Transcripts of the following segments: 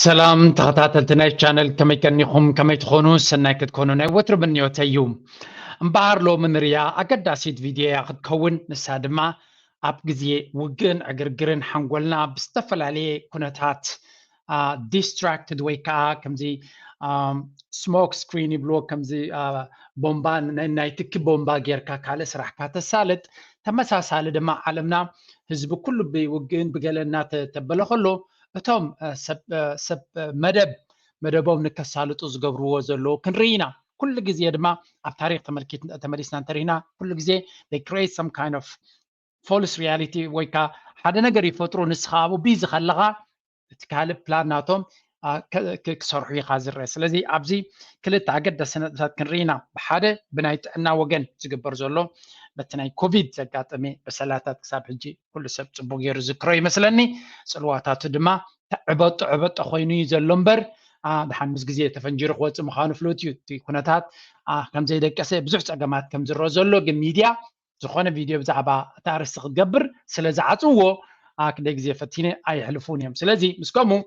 ሰላም ተኸታተልቲ ናይ ቻነል፣ ከመይ ቀኒኹም? ከመይ ትኾኑ? ሰናይ ክትኮኑ ናይ ወትሩ ምንዮተይ እዩ። እምበኣር ሎሚ ንሪኣ ኣገዳሲት ቪድዮ እያ ክትከውን። ንሳ ድማ ኣብ ግዜ ውግእን ዕግርግርን ሓንጎልና ብዝተፈላለየ ኩነታት ዲስትራክትድ ወይ ከዓ ከምዚ ስሞክ ስክሪን ይብልዎ፣ ከምዚ ቦምባ፣ ናይ ትኪ ቦምባ ጌርካ ካልእ ስራሕካ ተሳልጥ። ተመሳሳሊ ድማ ዓለምና ህዝቢ ኩሉ ብውግእን ብገለና ተበለ ከሎ እቶም ሰብ መደብ መደቦም ንከሳልጡ ዝገብርዎ ዘለዉ ክንርኢ ኢና። ኩሉ ግዜ ድማ ኣብ ታሪክ ተመልኪት ተመሊስና እንተሪና ኩሉ ግዜ they create some kind of false reality ወይ ከዓ ሓደ ነገር ይፈጥሩ። ንስኻ ኣብኡ ቢዚ ከለኻ እቲ ካልእ ፕላን ናቶም ክሰርሑ ኢኻ ዝረአ። ስለዚ ኣብዚ ክልተ ኣገደስቲ ነጥብታት ክንርኢ ኢና። ብሓደ ብናይ ጥዕና ወገን ዝግበር ዘሎ በቲ ናይ ኮቪድ ዘጋጠመ በሰላታት ክሳብ ሕጂ ኩሉ ሰብ ጽቡቅ ገይሩ ዝክሮ ይመስለኒ። ጽልዋታቱ ድማ ዕበጦ ዕበጦ ኮይኑ እዩ ዘሎ እምበር ድሓን ምስ ግዜ ተፈንጂሩ ክወፅእ ምዃኑ ፍሉጥ እዩ። እቲ ኩነታት ከም ዘይደቀሰ ብዙሕ ፀገማት ከም ዝረአ ዘሎ ግን ሚድያ ዝኾነ ቪድዮ ብዛዕባ እቲ ኣርእስቲ ክትገብር ስለ ዝዓፅዎ ክንደይ ግዜ ፈቲነ ኣየሕልፉን እዮም። ስለዚ ምስ ከምኡ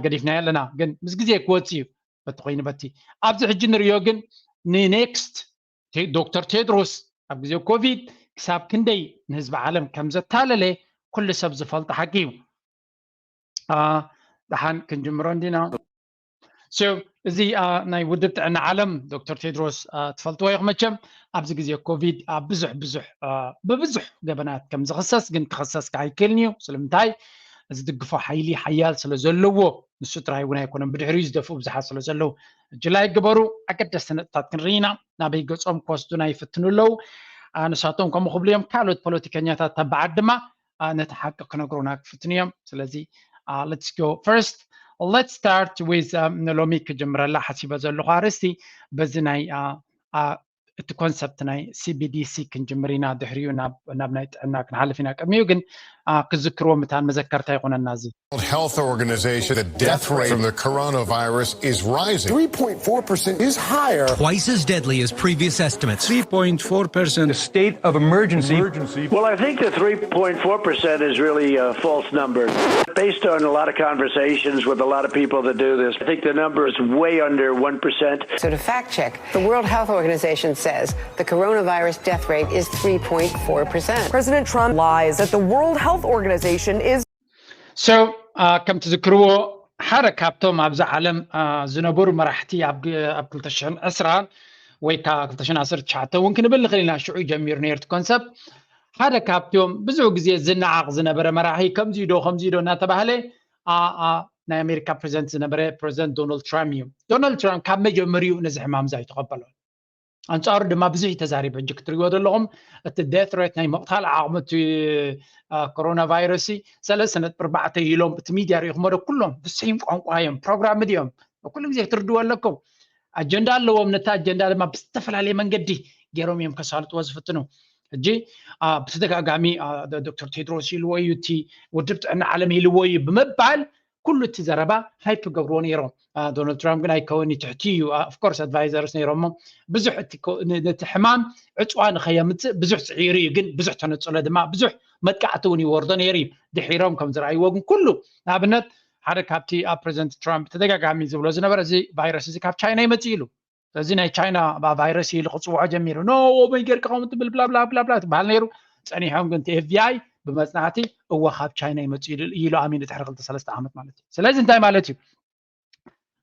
ገዲፍናዮ ኣለና። ግን ምስ ግዜ ክወፅእ እዩ በቲ ኮይኑ በቲ ኣብዚ ሕጂ ንሪኦ ግን ንኔክስት ዶክተር ቴድሮስ ኣብ ግዜ ኮቪድ ክሳብ ክንደይ ንህዝቢ ዓለም ከም ዘታለለ ኩሉ ሰብ ዝፈልጦ ሓቂ እዩ። ደሓን ክንጅምሮ እንዲና። እዚ ናይ ውድብ ጥዕና ዓለም ዶክተር ቴድሮስ ትፈልጥዎ ኢኹም መቸም። ኣብዚ ግዜ ኮቪድ ኣብ ብዙሕ ብዙሕ ብብዙሕ ገበናት ከም ዝኽሰስ ግን ክኽሰስ ኣይክእልን እዩ። ስለምንታይ? ዝድግፎ ሓይሊ ሓያል ስለ ዘለዎ ንሱ ጥራይ እውን ኣይኮነን፣ ብድሕሪኡ ዝደፍኡ ብዙሓት ስለ ዘለዉ። ሕጂ ላይክ ግበሩ። ኣገደስቲ ነጥብታት ክንርኢ ኢና። ናበይ ገጾም ክወስዱና ይፍትኑ ኣለዉ። ንሳቶም ከምኡ ክብሉ እዮም። ካልኦት ፖለቲከኛታት ተባዓት ድማ ነቲ ሓቂ ክነግሩና ክፍትኑ እዮም። ስለዚ let's go first. Let's start with ንሎሚ ክጅምረላ ሓሲበ ዘለኹ ኣርእስቲ በዚ ናይ እቲ ኮንሰፕት ናይ ሲቢዲሲ ክንጅምር ኢና። ድሕሪኡ ናብ ናይ ጥዕና ክንሓልፍ ኢና። ቅድሚኡ ግን ክዝክርዎ ምታን መዘከርታ ይኾነና እዚ። World Health Organization, the death rate from the coronavirus is rising. Three point four percent is higher. Twice as deadly as previous estimates. Three point four percent. The state of emergency. Emergency. Well, I think the three point four percent is really a false number. Based on a lot of conversations with a lot of people that do this, I think the number is way under one percent. So to fact check, the World Health Organization says the coronavirus death rate is three point four percent. President Trump lies that the World Health Organization is So, ከም ትዝክርዎ ሓደ ካብቶም ኣብዚ ዓለም ዝነበሩ መራሕቲ ኣብ ክልተ ሽሕን ዕስራን ወይ ከዓ ክልተ ሽሕን ዓሰርተ ትሽዓተ እውን ክንብል ንኽእል ኢና። ሽዑ ጀሚሩ ነይሩ እቲ ኮንሰፕት። ሓደ ካብቶም ብዙሕ ግዜ ዝነዓቕ ዝነበረ መራሒ ከምዚ ዶ ከምዚ ዶ እናተባህለ ናይ ኣሜሪካ ፕሬዚደንት ዝነበረ ፕሬዚደንት ዶናልድ ትራምፕ እዩ። ዶናልድ ትራምፕ ካብ መጀመሪኡ ነዚ ሕማም እዚ ኣይተቐበሎን። ኣንጻሩ ድማ ብዙሕ እዩ ተዛሪቡ። ሕጂ ክትሪእዎ ዘለኹም እቲ ዴት ሬት ናይ ምቕታል ዓቕሚ እቲ ኮሮና ቫይረስ ሰለስተ ነጥቢ ኣርባዕተ ኢሎም እቲ ሚድያ ሪኢኹሞ ዶ? ኩሎም ብስሒም ቋንቋ እዮም ፕሮግራም እዮም። ኩሉ ግዜ ክትርድዎ ኣለኩም። ኣጀንዳ ኣለዎም። ነቲ ኣጀንዳ ድማ ብዝተፈላለየ መንገዲ ገይሮም እዮም ከሳልጥዎ ዝፍትኑ። ሕጂ ብተደጋጋሚ ዶክተር ቴድሮስ ኢልዎ እዩ፣ እቲ ውድብ ጥዕና ዓለም ኢልዎ እዩ ብምባል ኩሉ እቲ ዘረባ ሃይፕ ገብርዎ ነይሮም። ዶናልድ ትራምፕ ግን ኣይከውን እዩ፣ ትሕቲ እዩ። ኦፍኮርስ ኣድቫይዘርስ ነይሮሞ። ብዙሕ ነቲ ሕማም ዕፅዋ ንኸየምፅእ ብዙሕ ፅዒሩ እዩ፣ ግን ብዙሕ ተነፅሎ ድማ ብዙሕ መጥቃዕቲ እውን ይወርዶ ነይሩ እዩ። ድሒሮም ከም ዝረኣይዎ ግን ኩሉ ንኣብነት ሓደ ካብቲ ኣብ ፕሬዚደንት ትራምፕ ተደጋጋሚ ዝብሎ ዝነበረ እዚ ቫይረስ እዚ ካብ ቻይና ይመፅእ ኢሉ። እዚ ናይ ቻይና ቫይረስ ኢሉ ክፅውዖ ጀሚሩ። ኖ፣ ወመይ ጌርካ ከምኡ ትብል ብላ ብላ ብላ ብላ ትበሃል ነይሩ። ፀኒሖም ግን እቲ ኤፍቢኣይ ብመፅናዕቲ እወ ካብ ቻይና ይመፅእ ኢሉ ኣሚኑ ድሕሪ ክልተ ሰለስተ ዓመት ማለት እዩ። ስለዚ እንታይ ማለት እዩ?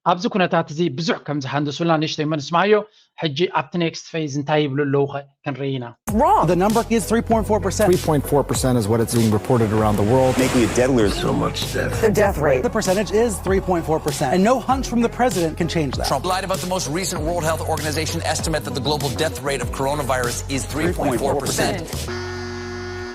ኣብዚ ኩነታት እዚ ብዙሕ ከም ዝሃንደሱልና ንእሽተይ መንስማዮ። ሕጂ ኣብቲ ኔክስት ፌዝ እንታይ ይብሉ ኣለዉ ኸ ክንርኢ ኢና። Wrong. The number is three point four percent. Three point four percent is what it's being reported around the world. Making it deadlier. So much death. The death rate. The percentage is three point four percent. And no hunch from the president can change that. Trump lied about the most recent World Health Organization estimate that the global death rate of coronavirus is three point four percent.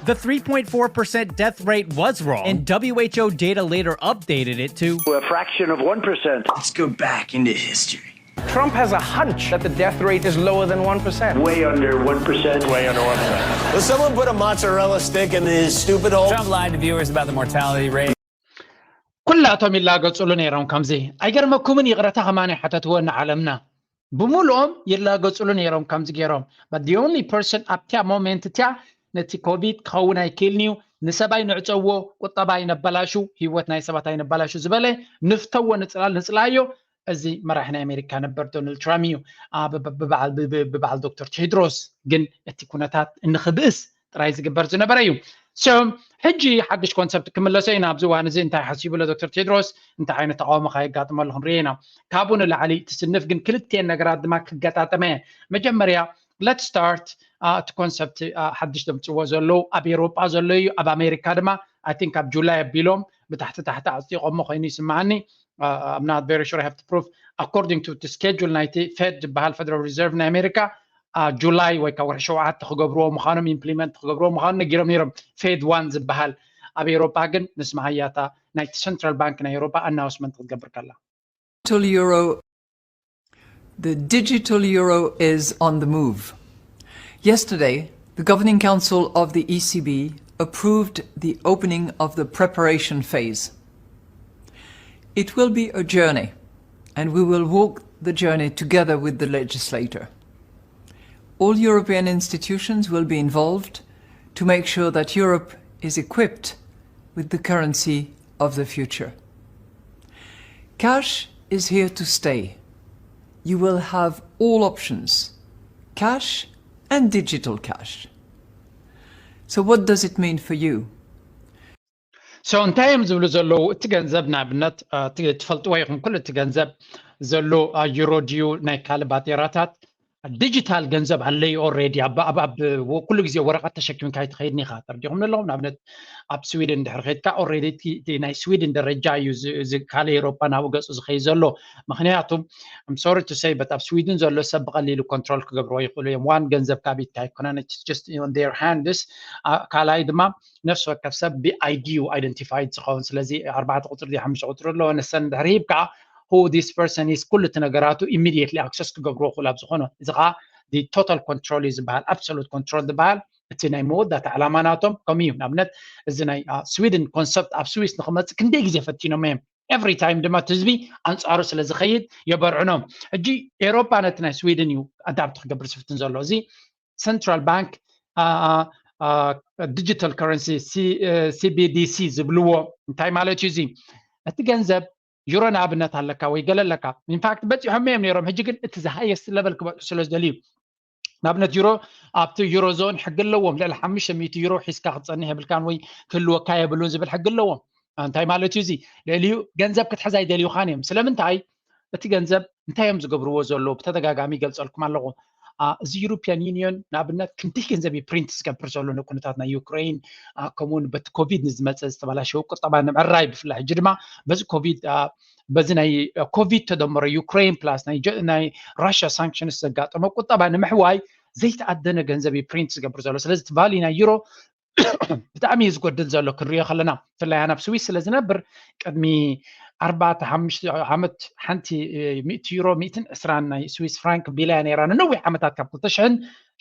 The three point four percent death rate was wrong, and W H O data later updated it to a fraction of one percent. Let's go back into history. Trump has a hunch that the death rate is lower than one percent. Way under one percent. Way under one percent. Will someone put a mozzarella stick in his stupid hole? Trump lied to viewers about the mortality rate. ኩላቶም ይላገጹሉ ነይሮም ከምዚ። ኣይገርመኩምን? ይቕረታ ከማን ሓተትዎ ንዓለምና። ብምሉኦም ይላገጹሉ ነይሮም ከምዚ ገይሮም። But the only person ኣብቲያ ሞሜንት እቲያ ነቲ ኮቪድ ክኸውን ኣይክእልን እዩ፣ ንሰብ ኣይንዕፀዎ፣ ቁጠባ ኣይነበላሹ፣ ህይወት ናይ ሰባት ኣይነበላሹ ዝበለ ንፍተዎ፣ ንፅላል ንፅላዮ። እዚ መራሒ ናይ ኣሜሪካ ነበር ዶናልድ ትራምፕ እዩ። ብበዓል ዶክተር ቴድሮስ ግን እቲ ኩነታት እንክብእስ ጥራይ ዝግበር ዝነበረ እዩ። ሕጂ ሓድሽ ኮንሰፕት ክምለሶ ኢና ኣብዚ እዋን እዚ። እንታይ ሓሲቡ ኣሎ ዶክተር ቴድሮስ? እንታይ ዓይነት ተቃውሞ ከየጋጥመሉ ክንርኢ ኢና። ካብኡ ንላዕሊ ትስንፍ ግን ክልቲኤን ነገራት ድማ ክገጣጠመ እየ። መጀመርያ let's start እቲ ኮንሰፕት ሓድሽ ዘምፅዎ ዘለዉ ኣብ ኤሮጳ ዘሎ እዩ። ኣብ ኣሜሪካ ድማ I think ኣብ ጁላይ ኣቢሎም ብታሕቲ ታሕቲ ኣፅዲቆሞ ኮይኑ ይስማዓኒ። I'm not very sure, I have to prove. According to schedule ናይቲ ፌድ ዝበሃል፣ ፌደራል ሪዘርቭ ናይ ኣሜሪካ፣ ጁላይ ወይ ከዓ ወርሒ ሸውዓተ ክገብርዎ ምዃኖም፣ ኢምፕሊመንት ክገብርዎ ምዃኑ ነጊሮም ነይሮም። ፌድ ዋን ዝበሃል ኣብ ኤሮጳ ግን ንስማዓያ እታ ናይቲ ሰንትራል ባንክ ናይ ኤሮጳ ኣናውንስመንት ክትገብር ከላ። Digital euro. The digital euro is on the move. Yesterday, the Governing Council of the E C B approved the opening of the preparation phase. It will be a journey, and we will walk the journey together with the legislator. All European institutions will be involved to make sure that Europe is equipped with the currency of the future. Cash is here to stay. You will have all options, cash and digital cash. So, what does it mean for you? So እንታይ እዮም ዝብሉ ዘለዉ? እቲ ገንዘብ ንኣብነት ትፈልጥዎ ይኹን፣ ኩሉ እቲ ገንዘብ ዘሎ ዩሮ ድዩ ናይ ካልእ ባጤራታት? ዲጂታል ገንዘብ ኣለዩ ኦሬዲ። ኩሉ ግዜ ወረቐት ተሸኪምካ ኣይትኸይድን ኢኻ። ተረዲኹም ኣለኹም? ንኣብነት ኣብ ስዊድን ድሕሪ ከድካ ኦሬዲ ናይ ስዊድን ደረጃ እዩ፣ ካልእ ኤሮፓ ናብኡ ገፁ ዝኸይድ ዘሎ። ምክንያቱም I'm sorry to say but ኣብ ስዊድን ዘሎ ሰብ ብቐሊሉ ኮንትሮል ክገብርዎ ይኽእሉ እዮም። ዋን ገንዘብ ካቢትካ ኣይኮነን፣ just on their hands። ካልኣይ ድማ ነፍሲ ወከፍ ሰብ ብኣይዲ ዩ ኣይደንቲፋይድ ዝኸውን። ስለዚ ኣርባዕተ ቁፅሪ ሓሙሽተ ቁፅሪ ኣለዎ፣ ንሰን ድሕሪ ሂብካ who this person is፣ ኩሉ እቲ ነገራቱ ኢሚዲየትሊ ኣክሰስ ክገብርዎ ክእሉ ኣብ ዝኾነ። እዚ ከዓ ቶታል ኮንትሮል እዩ ዝበሃል፣ ኣብሶሉት ኮንትሮል ዝበሃል። እቲ ናይ መወዳእታ ዕላማ ናቶም ከምኡ እዩ። ንኣብነት እዚ ናይ ስዊድን ኮንሰፕት ኣብ ስዊስ ንክመፅእ ክንደይ ግዜ ፈቲኖም እዮም። ኤቭሪ ታይም ድማ እቲ ህዝቢ ኣንፃሩ ስለ ዝኸይድ የበርዕኖም። ሕጂ ኤሮፓ ነቲ ናይ ስዊድን እዩ ኣዳፕት ክገብር ዝፍትን ዘሎ። እዚ ሰንትራል ባንክ ዲጂታል ከረንሲ፣ ሲቢዲሲ ዝብልዎ እንታይ ማለት እዩ? እዚ እቲ ገንዘብ ዩሮ ንኣብነት ኣለካ ወይ ገለ ኣለካ። ኢንፋክት በፂሖም እዮም ነይሮም። ሕጂ ግን እቲ ዝሃየስት ለቨል ክበፅሑ ስለ ዝደልዩ፣ ንኣብነት ዩሮ ኣብቲ ዩሮ ዞን ሕጊ ኣለዎም። ልዕሊ ሓሙሽተ ሚእቲ ዩሮ ሒዝካ ክትፀንሕ የብልካን ወይ ክህልወካ የብሉን ዝብል ሕጊ ኣለዎም። እንታይ ማለት እዩ እዚ? ልዕሊኡ ገንዘብ ክትሕዝ ኣይደልዩኻን እዮም። ስለምንታይ? እቲ ገንዘብ እንታይ እዮም ዝገብርዎ ዘለዉ? ብተደጋጋሚ ይገልፀልኩም ኣለኹ። እዚ ዩሮፒያን ዩኒዮን ንኣብነት ክንደይ ገንዘብ እዩ ፕሪንት ዝገብር ዘሎ ንኩነታት ናይ ዩክሬን፣ ከምኡውን በቲ ኮቪድ ንዝመፀ ዝተበላሸወ ቁጠባ ንምዕራይ፣ ብፍላይ ሕጂ ድማ በዚ ኮቪድ በዚ ናይ ኮቪድ ተደመረ ዩክሬን ፕላስ ናይ ራሽያ ሳንክሽንስ ዘጋጠመ ቁጠባ ንምሕዋይ ዘይተኣደነ ገንዘብ እዩ ፕሪንት ዝገብር ዘሎ። ስለዚ እቲ ቫሊ ናይ ዩሮ ብጣዕሚ እዩ ዝጎድል ዘሎ ክንሪኦ ከለና፣ ብፍላይ ኣነ ኣብ ስዊስ ስለ ዝነብር ቅድሚ ኣርባዕተ ሓሙሽተ ዓመት ሓንቲ ሚእቲ ዩሮ ሚእትን ዕስራን ናይ ስዊስ ፍራንክ ቢላያ ነይራ ንነዊሕ ዓመታት ካብ ክልተ ሽሕን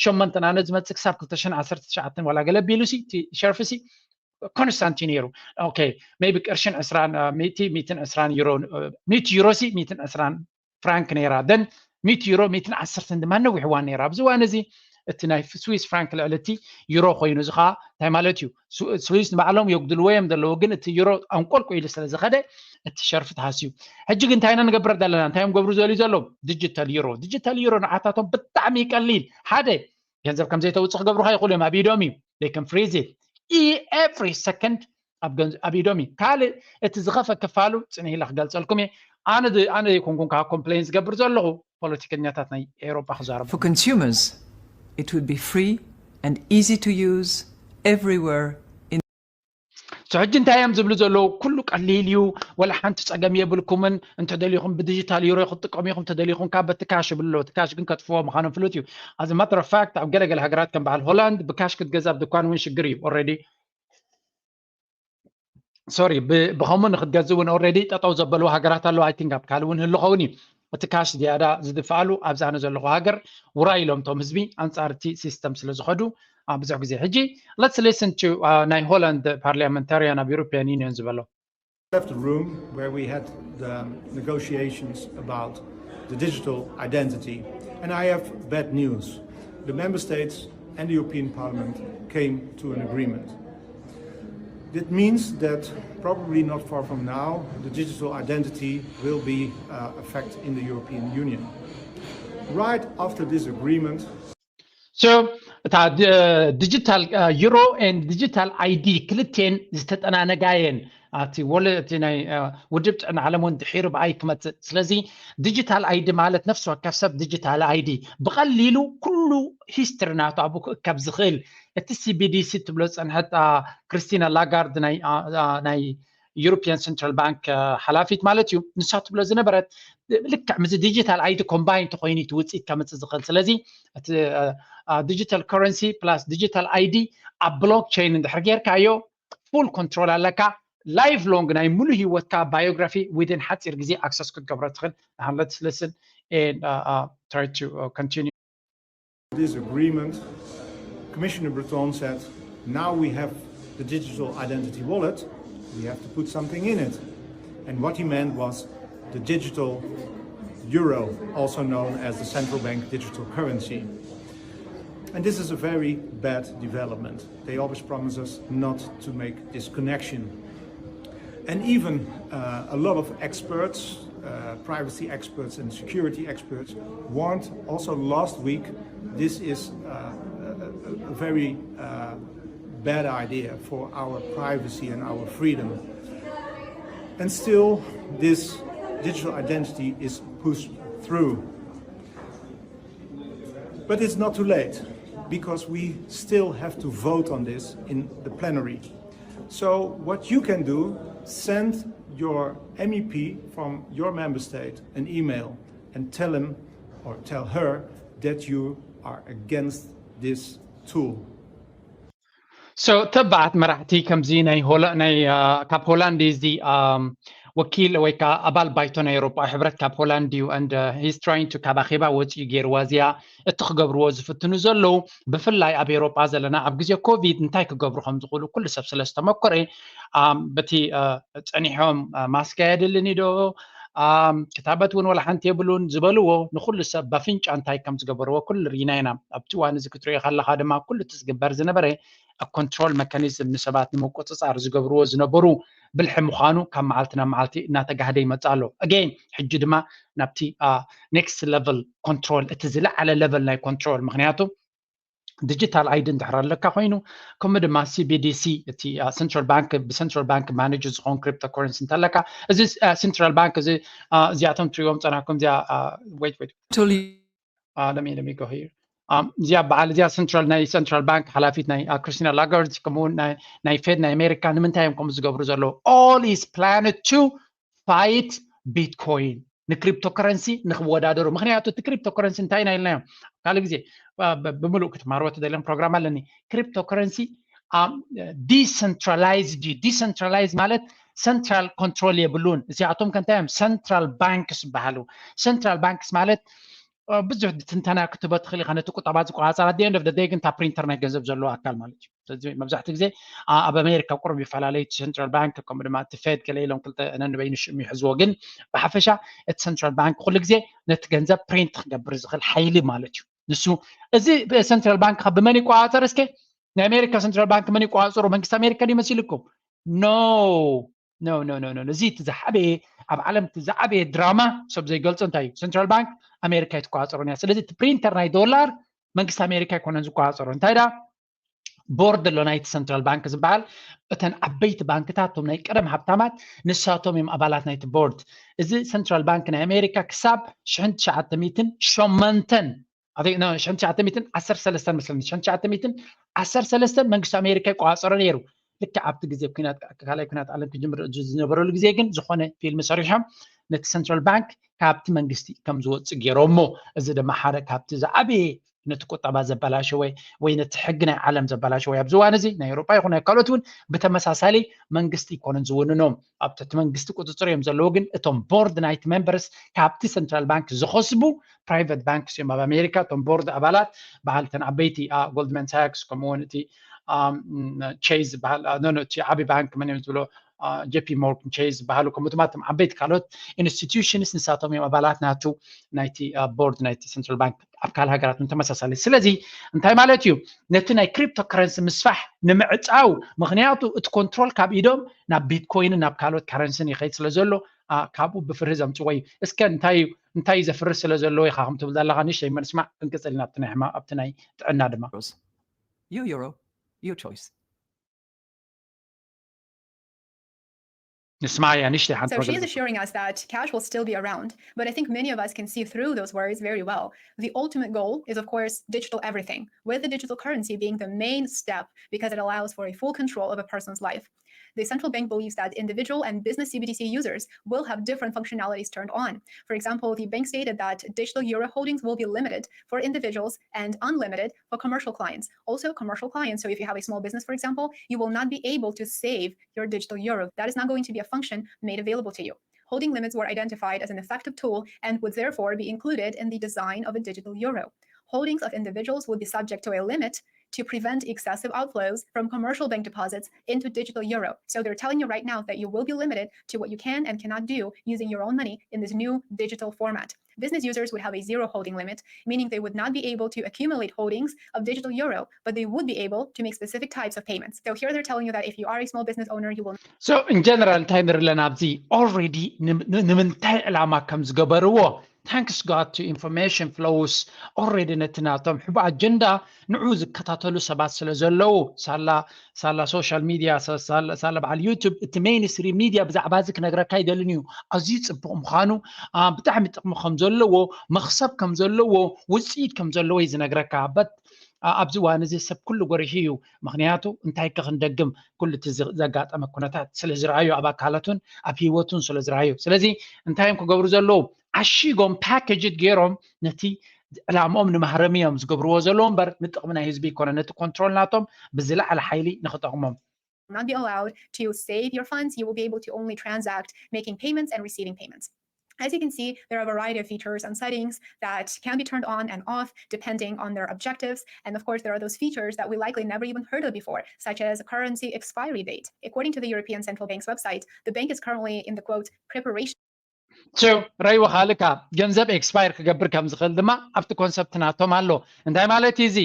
ሸሞንተን ኣነ ዝመፅእ ክሳብ ክልተ ሽሕን ዓሰርተ ትሽዓተን ዋላ ገለ ቢሉ ሲ እቲ ሸርፊ ሲ ኮንስታንት እዩ ነይሩ። ኦኬ ሜቢ ቅርሽን ዕስራን ሚእቲ ሚእትን ዕስራን ዩሮ ሚእቲ ዩሮ ሲ ሚእትን ዕስራን ፍራንክ ነይራ ደን ሚእቲ ዩሮ ሚእትን ዓሰርተን ድማ ነዊሕ እዋን ነይራ። ኣብዚ እዋን እዚ እቲ ናይ ስዊስ ፍራንክ ልዕሊ እቲ ዩሮ ኮይኑ፣ እዚ ከዓ እንታይ ማለት እዩ? ስዊስ ንባዕሎም የጉድልዎ እዮም ዘለዉ፣ ግን እቲ ዩሮ ኣንቆልቁ ኢሉ ስለ ዝኸደ እቲ ሸርፊ ተሃስዩ። ሕጂ ግን እንታይ ኢና ንገብር ዘለና? እንታይ እዮም ገብሩ ዘልዩ ዘለዉ? ዲጂታል ዩሮ። ዲጂታል ዩሮ ንዓታቶም ብጣዕሚ ይቀሊል። ሓደ ገንዘብ ከም ዘይተውፅእ ክገብሩካ ይኽእሉ እዮም። ኣብ ኢዶም እዩ። They can freeze it every second ኣብ ኢዶም እዩ። ካልእ እቲ ዝኸፈ ክፋሉ ፅንሕ ኢለ ክገልፀልኩም እየ። ኣነ ኣነ ዘይኮንኩን ከዓ ኮምፕሌን ዝገብር ዘለኹ፣ ፖለቲከኛታት ናይ ኤውሮጳ ክዛረቡ። For consumers, it would be free and easy to use everywhere in ሕጂ እንታይ እዮም ዝብሉ ዘለዉ? ኩሉ ቀሊል እዩ፣ ወላ ሓንቲ ፀገም የብልኩምን። እንተደሊኹም ብዲጂታል ዩሮ ክትጥቀሙ ኢኹም፣ እንተደሊኹም ካብ በቲ ካሽ ይብሉ ኣለዉ። እቲ ካሽ ግን ከጥፍዎ ምዃኖም ፍሉጥ እዩ። As a matter of fact ኣብ ገለገለ ሃገራት ከም በዓል ሆላንድ ብካሽ ክትገዛ ኣብ ድኳን እውን ሽግር እዩ። ኦልሬዲ ሶሪ ብከምኡ ንክትገዝእ እውን ኦልሬዲ ጠጠው ዘበልዎ ሃገራት ኣለዉ። I think ኣብ ካልእ እውን ህሉ ኸውን እዩ። እቲ ካሽ ዝያዳ ዝድፍኣሉ ኣብዚ ኣነ ዘለኹ ሃገር ውራይ ኢሎም እቶም ህዝቢ ኣንፃር እቲ ሲስተም ስለ ዝኸዱ ብዙሕ ግዜ። ሕጂ let's listen to ናይ ሆላንድ ፓርላመንታሪያን ኣብ ዩሮፒያን ዩኒየን ዝበሎ። Left the room where we had the negotiations about the digital identity. And I have bad news. The member states and the European Parliament came to an agreement. That means that probably not far from now, the digital identity will be uh, a fact in the European Union. Right after this agreement, so እታ digital euro and digital I D ክልቴን ዝተጠናነጋየን ኣቲ ወለ እቲ ናይ ውድብ ጥዕና ዓለም እውን ድሒሩ ብኣይ ክመፅእ። ስለዚ digital I D ማለት ነፍሲ ወከፍ ሰብ digital I D ብቐሊሉ ኩሉ history ናቱ ኣብኡ ክእከብ ዝኽእል እቲ C B D C ትብሎ ዝፀንሐት ክሪስቲና ላጋርድ ናይ European Central Bank ሓላፊት ማለት እዩ። ንሳ ትብሎ ዝነበረት ልክዕ ምስዚ digital I D combine ተኮይኑ እቲ ውፅኢት ከምፅእ ዝኽእል። ስለዚ እቲ digital currency plus digital I D ኣብ blockchain እንድሕር ጌርካዮ full control ኣለካ። Life long ናይ ሙሉ ህይወትካ biography within ሓፂር ግዜ access ክትገብሮ ትኽእል። Let's listen and try to continue. This agreement, Commissioner Breton said, now we have the digital identity wallet, we have to put something in it. And what he meant was the digital euro, also known as the central bank digital currency. And this is a very bad development. They always promise us not to make this connection. And even uh, a lot of experts, uh, privacy experts and security experts, warned also last week this is uh, a, a, very uh, bad idea for our privacy and our freedom. And still, this digital identity is pushed through. But it's not too late, because we still have to vote on this in the plenary. So what you can do, send your M E P from your member state an email and tell him or tell her that you are against this tool. So ተባዓት መራሕቲ ከምዚ ናይ ሆላ ናይ ካብ ሆላንድ እዚ ወኪል ወይ ከዓ ኣባል ባይቶ ናይ ኤውሮጳ ሕብረት ካብ ሆላንድ እዩ and he's trying to ካብ ኣኼባ ወፂኡ ገይርዋ እዚኣ እቲ ክገብርዎ ዝፍትኑ ዘለዉ ብፍላይ ኣብ ኤውሮጳ ዘለና ኣብ ግዜ ኮቪድ እንታይ ክገብሩ ከም ዝኽእሉ ኩሉ ሰብ ስለ ዝተመኮረ በቲ ፀኒሖም ማስክ ኣየድልን ዶ ክታበት እውን ወላ ሓንቲ የብሉን ዝበልዎ ንኩሉ ሰብ ባፍንጫ እንታይ ከም ዝገበርዎ ኩሉ ርኢና ኢና። ኣብቲ እዋን እዚ ክትሪኦ ከለካ ድማ ኩሉ እቲ ዝግበር ዝነበረ ኮንትሮል መካኒዝም ንሰባት ንምቁፅፃር ዝገብርዎ ዝነበሩ ብልሒ ምዃኑ ካብ መዓልቲ ናብ መዓልቲ እናተጋህደ ይመፅእ ኣሎ። Again ሕጂ ድማ ናብቲ next level control እቲ ዝለዓለ level ናይ ኮንትሮል ምክንያቱ digital I D እንድሕር ኣለካ ኮይኑ ከምኡ ድማ C B D C እቲ central bank ብ central bank manage ዝኸውን cryptocurrency እንተለካ እዚ central bank እዚ እዚኣቶም ትሪዎም ፀናኩም እዚኣ wait wait let me let me go here እዚኣ በዓል እዚኣ central ናይ central bank ሓላፊት ናይ ክሪስቲና ላጋርድ ከምኡ ናይ ፌድ ናይ ኣሜሪካ ንምንታይ እዮም ከምኡ ዝገብሩ ዘለዉ? All is planned to fight Bitcoin ንክሪፕቶ ከረንሲ ንክወዳደሩ። ምክንያቱ እቲ ክሪፕቶ ከረንሲ እንታይ ኢና ኢልናዮ ካልእ ግዜ ብምሉእ ክትማርዎ ትደልዮም ፕሮግራም ኣለኒ። ክሪፕቶ ከረንሲ decentralized እዩ። Decentralized ማለት central control የብሉን። እዚኣቶም ከ እንታይ እዮም? Central banks ይበሃሉ። Central banks ማለት ብዙሕ ትንተና ክትህቦ ትኽእል ኢኻ ነቲ ቁጠባ ዝቆፃፀር። At the end of the day ግን እታ ፕሪንተር ናይ ገንዘብ ዘለዎ ኣካል ማለት እዩ። ስለዚ መብዛሕትኡ ግዜ ኣብ ኣሜሪካ ቁሩብ ይፈላለዩ። እቲ central bank ከምኡ ድማ እቲ ፌድ ገለ ኢሎም ክልተ ነንበይኑ ሽም ይሕዝዎ። ግን ብሓፈሻ እቲ central bank ኩሉ ግዜ ነቲ ገንዘብ ፕሪንት ክገብር ዝኽእል ሓይሊ ማለት እዩ። ንሱ እዚ central bank ከ ብመን ይቆፃፀር? እስከ ናይ ኣሜሪካ central bank መን ይቆፃፀሩ? መንግስቲ ኣሜሪካ ድዩ መሲልኩም? No no no no no እዚ እቲ ዝዓበየ ኣብ ዓለም እቲ ዝዓበየ ድራማ ሰብ ዘይገልፆ እንታይ እዩ? Central bank ኣሜሪካ ኣይትቆፃፀሮን እያ። ስለዚ እቲ ፕሪንተር ናይ ዶላር መንግስቲ ኣሜሪካ ኣይኮነን ዝቆፃፀሮ። እንታይ ደኣ ቦርድ ኣሎ ናይቲ central bank ዝበሃል። እተን ዓበይቲ ባንክታት እቶም ናይ ቀደም ሃብታማት ንሳቶም እዮም ኣባላት ናይቲ ቦርድ። እዚ central bank ናይ ኣሜሪካ ክሳብ ሽሕን ትሽዓተ ሚእትን ሸሞንተን ኣበይ ኖ ሽሕን ትሽዓተ ሚእትን ዓሰርተ ሰለስተን መስለኒ ሽሕን ትሽዓተ ሚእትን ዓሰርተ ሰለስተን መንግስቲ ኣሜሪካ ይቆፃፀሮ ነይሩ። ልክዕ ኣብቲ ግዜ ኩናት ካልኣይ ኩናት ዓለም ክጅምር ዝነበረሉ ግዜ ግን ዝኾነ ፊልም ሰሪሖም ነቲ central bank ካብቲ መንግስቲ ከም ዝወፅእ ገይሮሞ። እዚ ድማ ሓደ ካብቲ ዝዓበየ ነቲ ቁጠባ ዘበላሸወ ወይ ነቲ ሕጊ ናይ ዓለም ዘበላሸወ ኣብዚ እዋን እዚ ናይ ኤውሮጳ ይኹን ናይ ካልኦት እውን ብተመሳሳሊ መንግስቲ ይኮኑን ዝውንኖም ኣብ ትሕቲ መንግስቲ ቁፅፅር እዮም ዘለዉ። ግን እቶም ቦርድ ናይቲ members ካብቲ central bank ዝኸስቡ private banks እዮም ኣብ ኣሜሪካ። እቶም ቦርድ ኣባላት በዓል እተን ዓበይቲ ጎልድማን ሳክስ ከምኡውን እቲ ቼዝ ዝበሃል እቲ ዓብዪ ባንክ መን እዮም ዝብሎ ጀፒ ሞርጋን ቼዝ ዝበሃሉ ከምኡ ድማ እቶም ዓበይቲ ካልኦት ኢንስቲትዩሽንስ ንሳቶም እዮም ኣባላት ናቱ ናይቲ ቦርድ ናይቲ ሰንትራል ባንክ ኣብ ካልእ ሃገራት እውን ተመሳሳሊ። ስለዚ እንታይ ማለት እዩ? ነቲ ናይ ክሪፕቶ ከረንሲ ምስፋሕ ንምዕፃው፣ ምክንያቱ እቲ ኮንትሮል ካብ ኢዶም ናብ ቢትኮይንን ናብ ካልኦት ከረንሲን ይኸይድ ስለ ዘሎ ካብኡ ብፍርሂ ዘምፅዎ እዩ። እስከ እንታይ እንታይ ዘፍርህ ስለ ዘለዎ ኢኻ ከም ትብል ዘለኻ ንእሽተይ ምንስማዕ ክንቅፅል ኢና ኣብቲ ናይ ጥዕና ድማ you euro your choice ንስማያ ንእሽተይ ሓንቲ So she is assuring us that cash will still be around, but I think many of us can see through those words very well. The ultimate goal is, of course, digital everything. With the digital currency being the main step because it allows for a full control of a person's life. The central bank believes that individual and business C B D C users will have different functionalities turned on. For example, the bank stated that digital euro holdings will be limited for individuals and unlimited for commercial clients. Also, commercial clients, so if you have a small business, for example, you will not be able to save your digital euro. That is not going to be a function made available to you. Holding limits were identified as an effective tool and would therefore be included in the design of a digital euro. Holdings of individuals would be subject to a limit to prevent excessive outflows from commercial bank deposits into digital euro. So they're telling you right now that you will be limited to what you can and cannot do using your own money in this new digital format. Business users would have a zero holding limit, meaning they would not be able to accumulate holdings of digital euro, but they would be able to make specific types of payments. So here they're telling you that if you are a small business owner, you will So in general እንታይ ንርኢ ኣለና ኣብዚ already ንምንታይ ዕላማ ከም ዝገበርዎ thanks God to information flows already ነቲ ናቶም ሕቡ ኣጀንዳ ንዑ ዝከታተሉ ሰባት ስለ ዘለዉ ሳላ ሳላ ሶሻል ሚድያ ሳላ በዓል ዩቱብ እቲ ሜይንስትሪም ሚድያ ብዛዕባ እዚ ክነግረካ ይደልን እዩ። ኣዝዩ ፅቡቕ ምዃኑ ብጣዕሚ ጥቕሚ ከም ዘለዎ መኽሰብ ከም ዘለዎ ውፅኢት ከም ዘለዎ እዩ ዝነግረካ። በት ኣብዚ እዋን እዚ ሰብ ኩሉ ጎሪሑ እዩ። ምክንያቱ እንታይ ከ ክንደግም ኩሉ እቲ ዘጋጠመ ኩነታት ስለ ዝረኣዩ ኣብ ኣካላቱን ኣብ ህይወቱን ስለ ዝረኣዩ ስለዚ እንታይ እዮም ክገብሩ ዘለዉ? ዓሺጎም ፓኬጅድ ገይሮም ነቲ ዕላምኦም ንማህረሚ እዮም ዝገብርዎ ዘለዉ እምበር ንጥቕሚ ናይ ህዝቢ ይኮነ ነቲ ኮንትሮል ናቶም ብዝለዓለ ሓይሊ ንክጠቕሞም not be allowed to save your funds. You will be able to only transact making payments and receiving payments. As you can see, there are a variety of features and settings that can be turned on and off depending on their objectives. And of course, there are those features that we likely never even heard of before, such as currency expiry date. According to the European Central Bank's website, the bank is currently in the quote preparation ረይዎ ካልካ ገንዘብ ኤክስፓየር ክገብር ከም ዝኽእል ድማ ኣብቲ ኮንሰፕት ናቶም ኣሎ። እንታይ ማለት እዩ እዚ?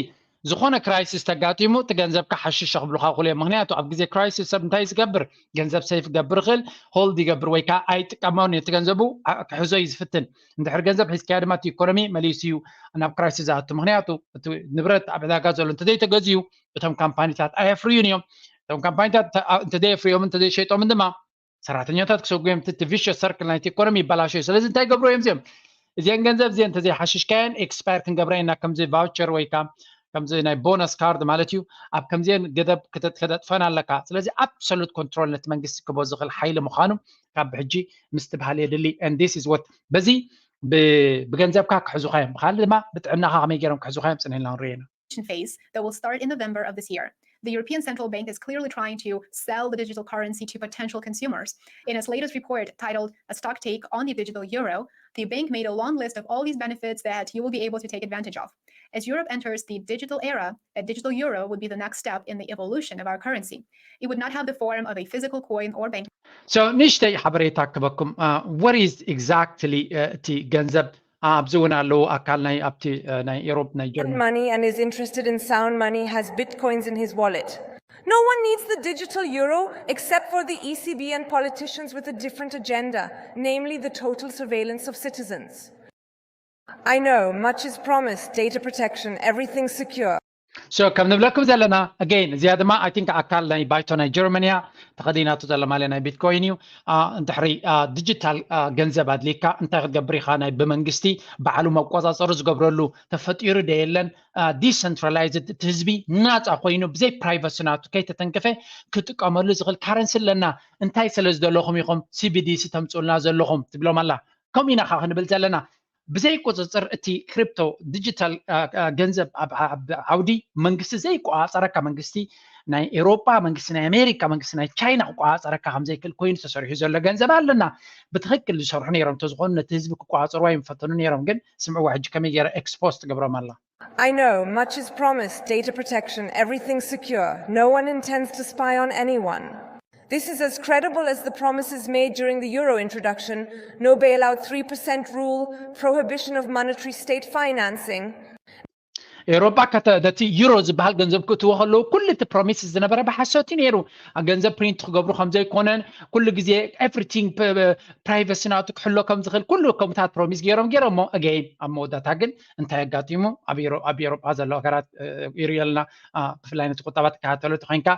ዝኾነ ክራይሲስ ተጋጢሙ እቲ ገንዘብካ ሓሽሽ ክብሉካ ክሉ እዮም። ምክንያቱ ኣብ ግዜ ክራይሲስ ሰብ እንታይ ዝገብር? ገንዘብ ሰይፍ ክገብር ይኽእል፣ ሆልድ ይገብር ወይ ከዓ ኣይጥቀመን እቲ ገንዘቡ ክሕዞ እዩ ዝፍትን። እንድሕር ገንዘብ ሒዝካዮ ድማ እቲ ኢኮኖሚ መሊሱ እዩ ናብ ክራይሲስ ዝኣቱ። ምክንያቱ እቲ ንብረት ኣብ ዕዳጋ ዘሎ እንተዘይተገዝዩ እቶም ካምፓኒታት ኣየፍርዩን እዮም። እቶም ካምፓኒታት እንተዘየፍርዮምን እንተዘይሸይጦምን ድማ ሰራሕተኛታት ክሰጉ እዮም። እቲ ቪሸስ ሰርክል ናይቲ ኢኮኖሚ ይበላሾ እዩ። ስለዚ እንታይ ገብሩ እዮም እዚኦም? እዚአን ገንዘብ እዚአን እንተዘይሓሽሽካየን ኤክስፓየር ክንገብራ ኢና ከምዚ ቫውቸር ወይ ከዓ ከምዚ ናይ ቦነስ ካርድ ማለት እዩ። ኣብ ከምዚአን ገደብ ከተጥፈን ኣለካ። ስለዚ ኣብሶሉት ኮንትሮል ነቲ መንግስቲ ክቦ ዝኽእል ሓይሊ ምዃኑ ካብ ሕጂ ምስትብሃል የድሊ። And this is what በዚ ብገንዘብካ ክሕዙካ እዮም። ብካልእ ድማ ብጥዕናካ ከመይ ገይሮም ክሕዙካ እዮም ፅንሕልና ንሪኦ ኢና። phase that will start in November of this year. The European Central Bank is clearly trying to sell the digital currency to potential consumers. In its latest report titled A Stock Take on the Digital Euro, the bank made a long list of all these benefits that you will be able to take advantage of. As Europe enters the digital era, a digital euro would be the next step in the evolution of our currency. It would not have the form of a physical coin or bank. So ንእሽተይ ሓበሬታ ክበኩም what is exactly እቲ ገንዘብ ኣብዚ እውን ኣለዉ ኣካል ናይ ኣብቲ ናይ ኤሮፕ ናይ ጀርመን money and is interested in sound money has bitcoins in his wallet. No one needs the digital euro except for the E C B and politicians with a different agenda, namely the total surveillance of citizens. I know, much is promised, data protection, everything secure. So ከም ንብለኩም ዘለና again እዚኣ ድማ I think ኣካል ናይ ባይቶ ናይ ጀርመን እያ። ተኸዲናቶ ዘላ ማልያ ናይ ቢትኮይን እዩ። እንድሕሪ ዲጂታል ገንዘብ ኣድሊካ እንታይ ክትገብር ኢኻ? ናይ ብመንግስቲ ባዕሉ መቆፃፀሪ ዝገብረሉ ተፈጢሩ ዶ የለን? ዲሰንትራላይዝድ እቲ ህዝቢ ናፃ ኮይኑ ብዘይ ፕራይቨሲ ናቱ ከይተተንከፈ ክጥቀመሉ ዝኽእል ካረንሲ ኣለና። እንታይ ስለ ዝደለኹም ኢኹም C B D C ተምፅኡልና ዘለኹም ትብሎም ኣላ። ከምኡ ኢና ከዓ ክንብል ዘለና። ብዘይ ቁፅፅር እቲ ክሪፕቶ ዲጂታል ገንዘብ ኣብ ዓውዲ መንግስቲ ዘይቆፃፀረካ መንግስቲ ናይ ኤሮጳ መንግስቲ ናይ ኣሜሪካ መንግስቲ ናይ ቻይና ክቆፃፀረካ ከምዘይክእል ኮይኑ ተሰሪሑ ዘሎ ገንዘብ ኣለና። ብትክክል ዝሰርሑ ነይሮም እንተዝኾኑ ነቲ ህዝቢ ክቆፃፀርዎ ይምፈተኑ ነይሮም። ግን ስምዕዋ ሕጂ ከመይ ገይራ ኤክስፖዝ ትገብሮም ኣላ። I know, much is promised, data protection, everything secure. No one intends to spy on anyone. This is as credible as the promises made during the euro introduction: no bailout, three percent rule, prohibition of monetary state financing. ኤውሮጳ ነቲ ዩሮ ዝበሃል ገንዘብ ክእትዎ ከለዉ ኩሉ እቲ ፕሮሚስ ዝነበረ ብሓሶት እዩ ነይሩ። ገንዘብ ፕሪንት ክገብሩ ከም ዘይኮነን ኩሉ ግዜ ኤቭሪቲንግ ፕራይቨሲ ናቱ ክሕሎ ከም ዝኽእል ኩሉ ከምታት ፕሮሚስ ገይሮም ገይሮም ሞ ኣገይን ኣብ መወዳእታ ግን እንታይ ኣጋጢሙ? ኣብ ኤውሮጳ ዘለዉ ሃገራት ይርእየልና። ብፍላይ ነቲ ቁጠባ ትከታተሎ ተኮይንካ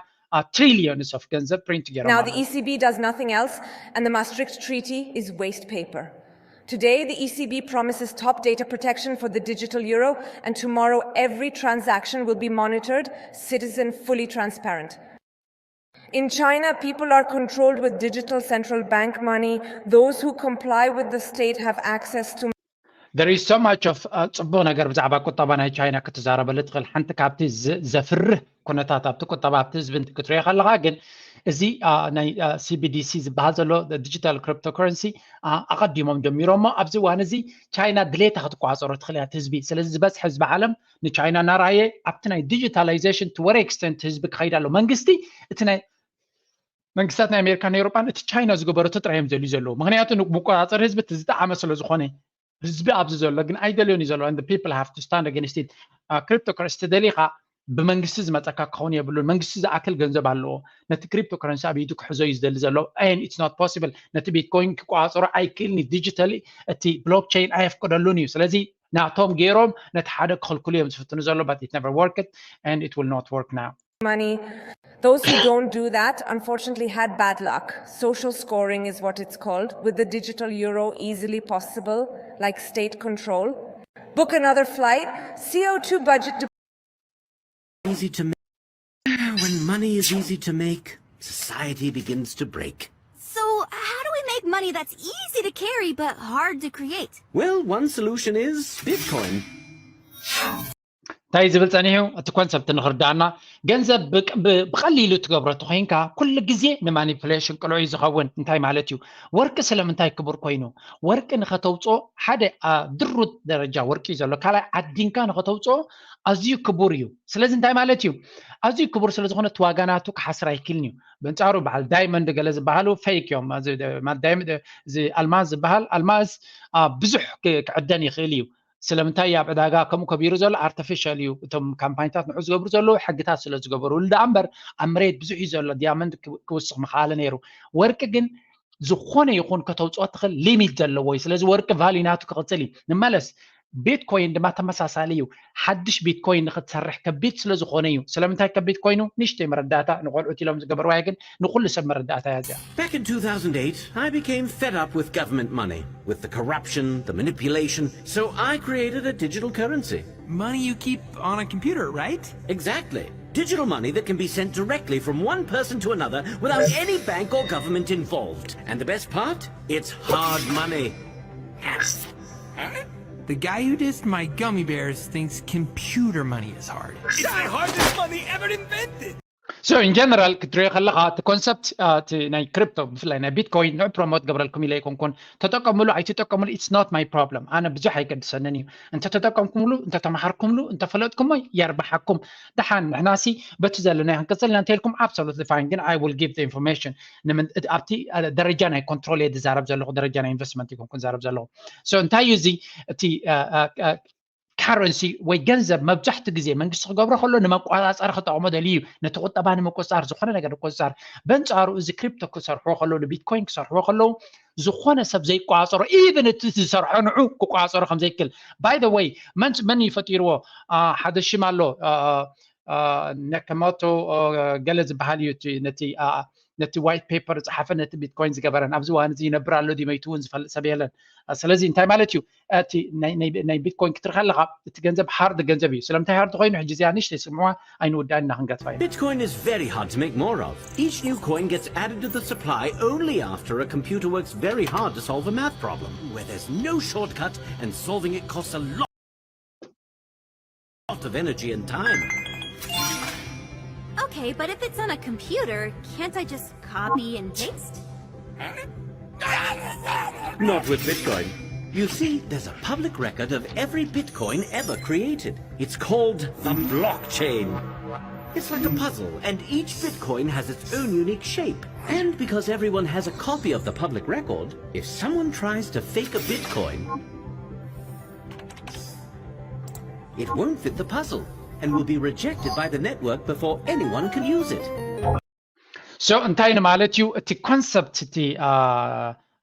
ትሪሊዮንስ ኦፍ ገንዘብ ፕሪንት ገይሮም Now the E C B does nothing else, and the Maastricht Treaty is waste paper. Today, the E C B promises top data protection for the digital euro, and tomorrow every transaction will be monitored, citizen fully transparent. In China, people are controlled with digital central bank money. Those who comply with the state have access to There is so much of ጽቡቕ ነገር ብዛዕባ ቁጠባ ናይ ቻይና ክትዛረበሉ ትኽእል። ሓንቲ ካብቲ ዘፍርህ ኩነታት ኣብቲ ቁጠባ ኣብቲ ህዝቢ ክትሪኦ ከለኻ ግን እዚ ናይ C B D C ዝበሃል ዘሎ ዲጂታል ክሪፕቶ ከረንሲ ኣቐዲሞም ጀሚሮሞ። ኣብዚ እዋን እዚ ቻይና ድሌታ ክትቋፀሮ ትኽእል እያ ህዝቢ። ስለዚ ዝበዝሐ ህዝቢ ዓለም ንቻይና እናረኣየ ኣብቲ ናይ ዲጂታላይዜሽን to what extent ህዝቢ ክኸይድ ኣሎ። መንግስቲ እቲ ናይ መንግስታት ናይ ኣሜሪካን ኤውሮጳን እቲ ቻይና ዝገበረቶ ጥራይ እዮም ዘልዩ ዘለዉ። ምክንያቱ መቆፃፀሪ ህዝቢ እቲ ዝጠዓመ ስለ ዝኾነ ህዝቢ ኣብዚ ዘሎ ግን ኣይደልዮን እዩ ዘሎ። And the people have to stand against it. ክሪፕቶ ከረንሲ ተደሊኻ ብመንግስቲ ዝመፀካ ክኸውን የብሉን። መንግስቲ ዝኣክል ገንዘብ ኣለዎ። ነቲ ክሪፕቶ ከረንሲ ኣብ ኢዱ ክሕዞ እዩ ዝደሊ ዘሎ። And it's not possible። ነቲ ቢትኮይን ክቆፃፀሮ ኣይክእልን እዩ። ዲጂታሊ እቲ ብሎክቸይን ኣየፍቅደሉን እዩ። ስለዚ ናቶም ገይሮም ነቲ ሓደ ክኽልክሉ እዮም ዝፍትኑ ዘሎ። But it never worked and it will not work now. money. Those who don't do that, unfortunately, had bad luck. Social scoring is what it's called, with the digital euro easily possible, like state control. Book another flight, C O two budget. Easy to make. When money is easy to make, society begins to break. So, how do we make money that's easy to carry but hard to create? Well, one solution is Bitcoin. እንታይ ዝብል ጸኒሑ እቲ ኮንሰፕት ንኽርዳእና፣ ገንዘብ ብቀሊሉ ትገብሮ ተኮይንካ ኩሉ ግዜ ንማኒፕሌሽን ቅልዑ እዩ ዝኸውን። እንታይ ማለት እዩ? ወርቂ ስለምንታይ ክቡር ኮይኑ? ወርቂ ንኸተውፅኦ ሓደ ድሩት ደረጃ ወርቂ እዩ ዘሎ። ካልኣይ ዓዲንካ ንኸተውፅኦ ኣዝዩ ክቡር እዩ። ስለዚ እንታይ ማለት እዩ? ኣዝዩ ክቡር ስለዝኾነ እቲ ዋጋ ናቱ ክሓስር ኣይክልን እዩ። በንጻሩ በዓል ዳይመንድ ገለ ዝበሃሉ ፌክ እዮም። ኣልማዝ ዝበሃል ኣልማዝ ብዙሕ ክዕደን ይኽእል እዩ። ስለምንታይ ኣብ ዕዳጋ ከምኡ ከቢሩ ዘሎ ኣርቲፊሻል እዩ። እቶም ካምፓኒታት ንዑ ዝገብሩ ዘለዉ ሕግታት ስለ ዝገበሩ እል ደኣ እምበር ኣብ መሬት ብዙሕ እዩ ዘሎ። ዲያመንድ ክውስኽ ምኽኣለ ነይሩ። ወርቂ ግን ዝኾነ ይኹን ከተውፅኦ ትኽእል ሊሚት ዘለዎ እዩ። ስለዚ ወርቂ ቫልዩ ናቱ ክቕፅል እዩ። ንመለስ ቢትኮይን ድማ ተመሳሳሊ እዩ። ሓድሽ ቢትኮይን ንክትሰርሕ ከቢድ ስለ ዝኾነ እዩ። ስለምንታይ ከቢድ ኮይኑ ንእሽተይ መረዳእታ ንቆልዑት ኢሎም ዝገበርዋዮ ግን ንኩሉ ሰብ መረዳእታ እያ እዚኣ። Back in two thousand eight, I became fed up with government money, with the corruption, the manipulation, so I created a digital currency. Money you keep on a computer, right? Exactly. Digital money that can be sent directly from one person to another without any bank or government involved. And the best part? It's hard money. The guy who dissed my gummy bears thinks computer money is hard. It's the hardest money ever invented. So in general ክትሪኦ ከለኻ እቲ ኮንሰፕት እቲ ናይ ክሪፕቶ ብፍላይ ናይ ቢትኮይን ንዑ ፕሮሞት ገብረልኩም ኢለ ኣይኮንኩን። ተጠቀምሉ ኣይትጠቀምሉ it's not my problem። ኣነ ብዙሕ ኣይገድሰንን እዩ። እንተተጠቀምኩምሉ እንተተማሃርኩምሉ እንተፈለጥኩሞ የርብሓኩም። ደሓን ንሕናሲ በቲ ዘለናዮ ክንቅፅል ኢና እንተኢልኩም absolutely fine ግን I will give the information። ኣብቲ ደረጃ ናይ ኮንትሮል እየ ዝዛረብ ዘለኹ፣ ደረጃ ናይ ኢንቨስትመንት ኣይኮንኩን ዝዛረብ ዘለኹ። So እንታይ እዩ እዚ እቲ ካረንሲ ወይ ገንዘብ መብዛሕትኡ ግዜ መንግስቲ ክገብሮ ከሎ ንመቆፃፀሪ ክጠቕሞ ደልዩ እዩ። ነቲ ቁጠባ ንምቁፅፃር፣ ዝኾነ ነገር ንምቁፅፃር። በንፃሩ እዚ ክሪፕቶ ክሰርሕዎ ከለዉ፣ ንቢትኮይን ክሰርሕዎ ከለዉ ዝኾነ ሰብ ዘይቆፃፀሮ፣ ኢቨን እቲ ዝሰርሖ ንዑ ክቆፃፀሮ ከም ዘይክእል። By the way መን መን እዩ ፈጢርዎ? ሓደ ሽም ኣሎ፣ ነከሞቶ ገለ ዝበሃል እዩ ነቲ ነቲ ዋይት ፔፐር ዝፀሓፈ፣ ነቲ ቢትኮይን ዝገበረን። ኣብዚ እዋን እዚ ይነብር ኣሎ ድዩ መይቱ እውን ዝፈልጥ ሰብ የለን። ስለዚ እንታይ ማለት እዩ? እቲ ናይ ቢትኮይን ክትርኢ ከለኻ እቲ ገንዘብ ሃርድ ገንዘብ እዩ። ስለምንታይ ሃርድ ኮይኑ ሕጂ እዚኣ ንእሽተይ ስምዕዋ ኣይንውዳእን ኢና ክንገድፋ ኢና። Bitcoin is very hard to make more of. Each new coin gets added to the supply only after a computer works very hard to solve a math problem where there's no shortcut and solving it costs a lot of energy and time. Okay, but if it's on a computer, can't I just copy and paste? Not with Bitcoin. You see, there's a public record of every Bitcoin ever created. It's called the blockchain. It's like a puzzle, and each Bitcoin has its own unique shape. And because everyone has a copy of the public record, if someone tries to fake a Bitcoin, it won't fit the puzzle and will be rejected by the network before anyone can use it. So እንታይ ንማለት እዩ? እቲ ኮንሰፕት እቲ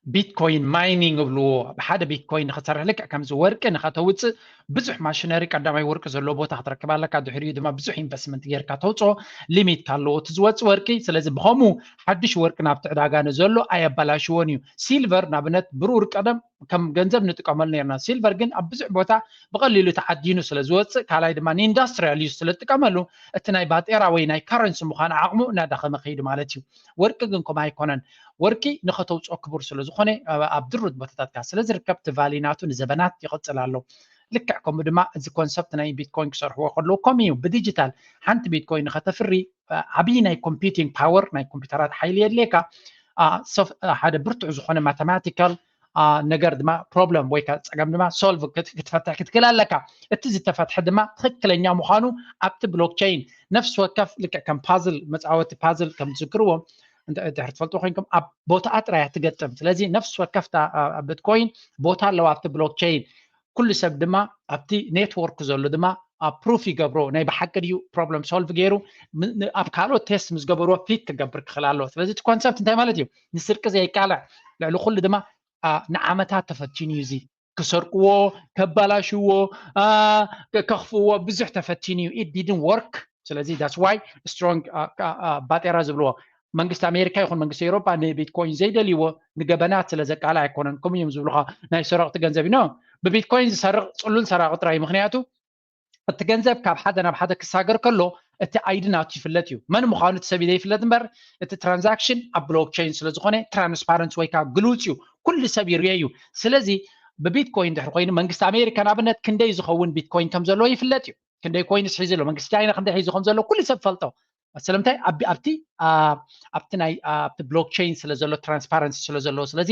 ቢትኮይን ማይኒንግ እብልዎ፣ ሓደ ቢትኮይን ንኽትሰርሕ ልክዕ ከምዚ ወርቂ ንኸተውፅእ ብዙሕ ማሽነሪ ቀዳማይ ወርቂ ዘለዎ ቦታ ክትረክብ ኣለካ። ድሕሪኡ ድማ ብዙሕ ኢንቨስትመንት ጌርካ ተውፅኦ ሊሚት ካለዎ እቲ ዝወፅእ ወርቂ። ስለዚ ብኸምኡ ሓድሽ ወርቂ ናብቲ ዕዳጋ ንዘሎ ኣየበላሽዎን እዩ። ሲልቨር ንኣብነት ብሩር ቀደም ከም ገንዘብ ንጥቀመሉ ነርና። ሲልቨር ግን ኣብ ብዙሕ ቦታ ብቐሊሉ ተዓዲኑ ስለ ዝወፅእ፣ ካልኣይ ድማ ንኢንዳስትሪያል ዩዝ ስለ ዝጥቀመሉ እቲ ናይ ባጤራ ወይ ናይ ካረንሲ ምዃን ዓቕሙ እናዳኸመ ከይዱ ማለት እዩ። ወርቂ ግን ከምኡ ኣይኮነን። ወርቂ ንኸተውፅኦ ክቡር ስለ ዝኾነ ኣብ ድሩት ቦታታትካ ስለ ዝርከብ እቲ ቫሊ ናቱ ንዘበናት ይቕፅል ኣሎ። ልክዕ ከምኡ ድማ እዚ ኮንሰፕት ናይ ቢትኮይን ክሰርሕዎ ከለዉ ከምኡ እዩ። ብዲጂታል ሓንቲ ቢትኮይን ንኸተፍሪ ዓብዪ ናይ ኮምፒቲንግ ፓወር ናይ ኮምፒውተራት ሓይሊ የድልየካ። ሓደ ብርቱዕ ዝኾነ ማተማቲካል ነገር ድማ ፕሮብለም ወይ ጸገም ድማ ሶልቭ ክትፈትሕ ክትክእል ኣለካ። እቲ ዝተፈትሐ ድማ ትኽክለኛ ምዃኑ ኣብቲ ብሎክቸይን ነፍሲ ወከፍ ልክዕ ከም ፓዝል መፃወቲ ፓዝል ከም ትዝክርዎ ድሕር ትፈልጡ ኮይንኩም ኣብ ቦታኣ ጥራይ ትገጥም። ስለዚ ነፍሲ ወከፍታ ቢትኮይን ቦታ ኣለዋ ኣብቲ ብሎክቸይን። ኩሉ ሰብ ድማ ኣብቲ ኔትወርክ ዘሎ ድማ ፕሩፍ ይገብሮ ናይ ብሓቂ ድዩ ፕሮብለም ሶልቭ ገይሩ ኣብ ካልኦት ቴስት ምስ ገበርዎ ፊት ክገብር ክኽእል ኣለዎ። ስለዚ እቲ ኮንሰፕት እንታይ ማለት እዩ? ንስርቂ ዘይቃልዕ ልዕሊ ኩሉ ድማ ንዓመታት ተፈቲኑ እዩ። እዚ ክሰርቅዎ ከባላሽዎ ከኽፍዎ ብዙሕ ተፈቲኑ እዩ። ኢት ዲድን ወርክ። ስለዚ that's why strong ባጤራ ዝብልዎ መንግስቲ ኣሜሪካ ይኹን መንግስቲ ኤውሮጳ ንቢትኮይን ዘይደልይዎ ንገበናት ስለ ዘቃልዕ ኣይኮነን። ከምኡ እዮም ዝብሉኻ ናይ ሰረቕቲ ገንዘብ እዩ። ብቢትኮይን ዝሰርቕ ጽሉል ሰራቒ ጥራይ። ምክንያቱ እቲ ገንዘብ ካብ ሓደ ናብ ሓደ ክሳገር ከሎ እቲ ኣይዲ ናቱ ይፍለጥ እዩ። መን ምዃኑ እቲ ሰብ ዘይፍለጥ እምበር እቲ ትራንዛክሽን ኣብ ብሎክቸይን ስለ ዝኾነ ትራንስፓረንት ወይ ከዓ ግሉጽ እዩ። ኩሉ ሰብ ይርዮ እዩ። ስለዚ ብቢትኮይን ድሕሪ ኮይኑ መንግስቲ ኣሜሪካ ንኣብነት ክንደይ ዝኸውን ቢትኮይን ከም ዘለዎ ይፍለጥ እዩ። ክንደይ ኮይንስ ሒዙ ኣሎ መንግስቲ ቻይና ክንደይ ሒዙ ከም ዘሎ ኩሉ ሰብ ፈልጦ። ስለምንታይ ኣብቲ ኣብቲ ናይ ኣብቲ ብሎክቸይን ስለ ዘሎ ትራንስፓረንሲ ስለ ዘለዎ። ስለዚ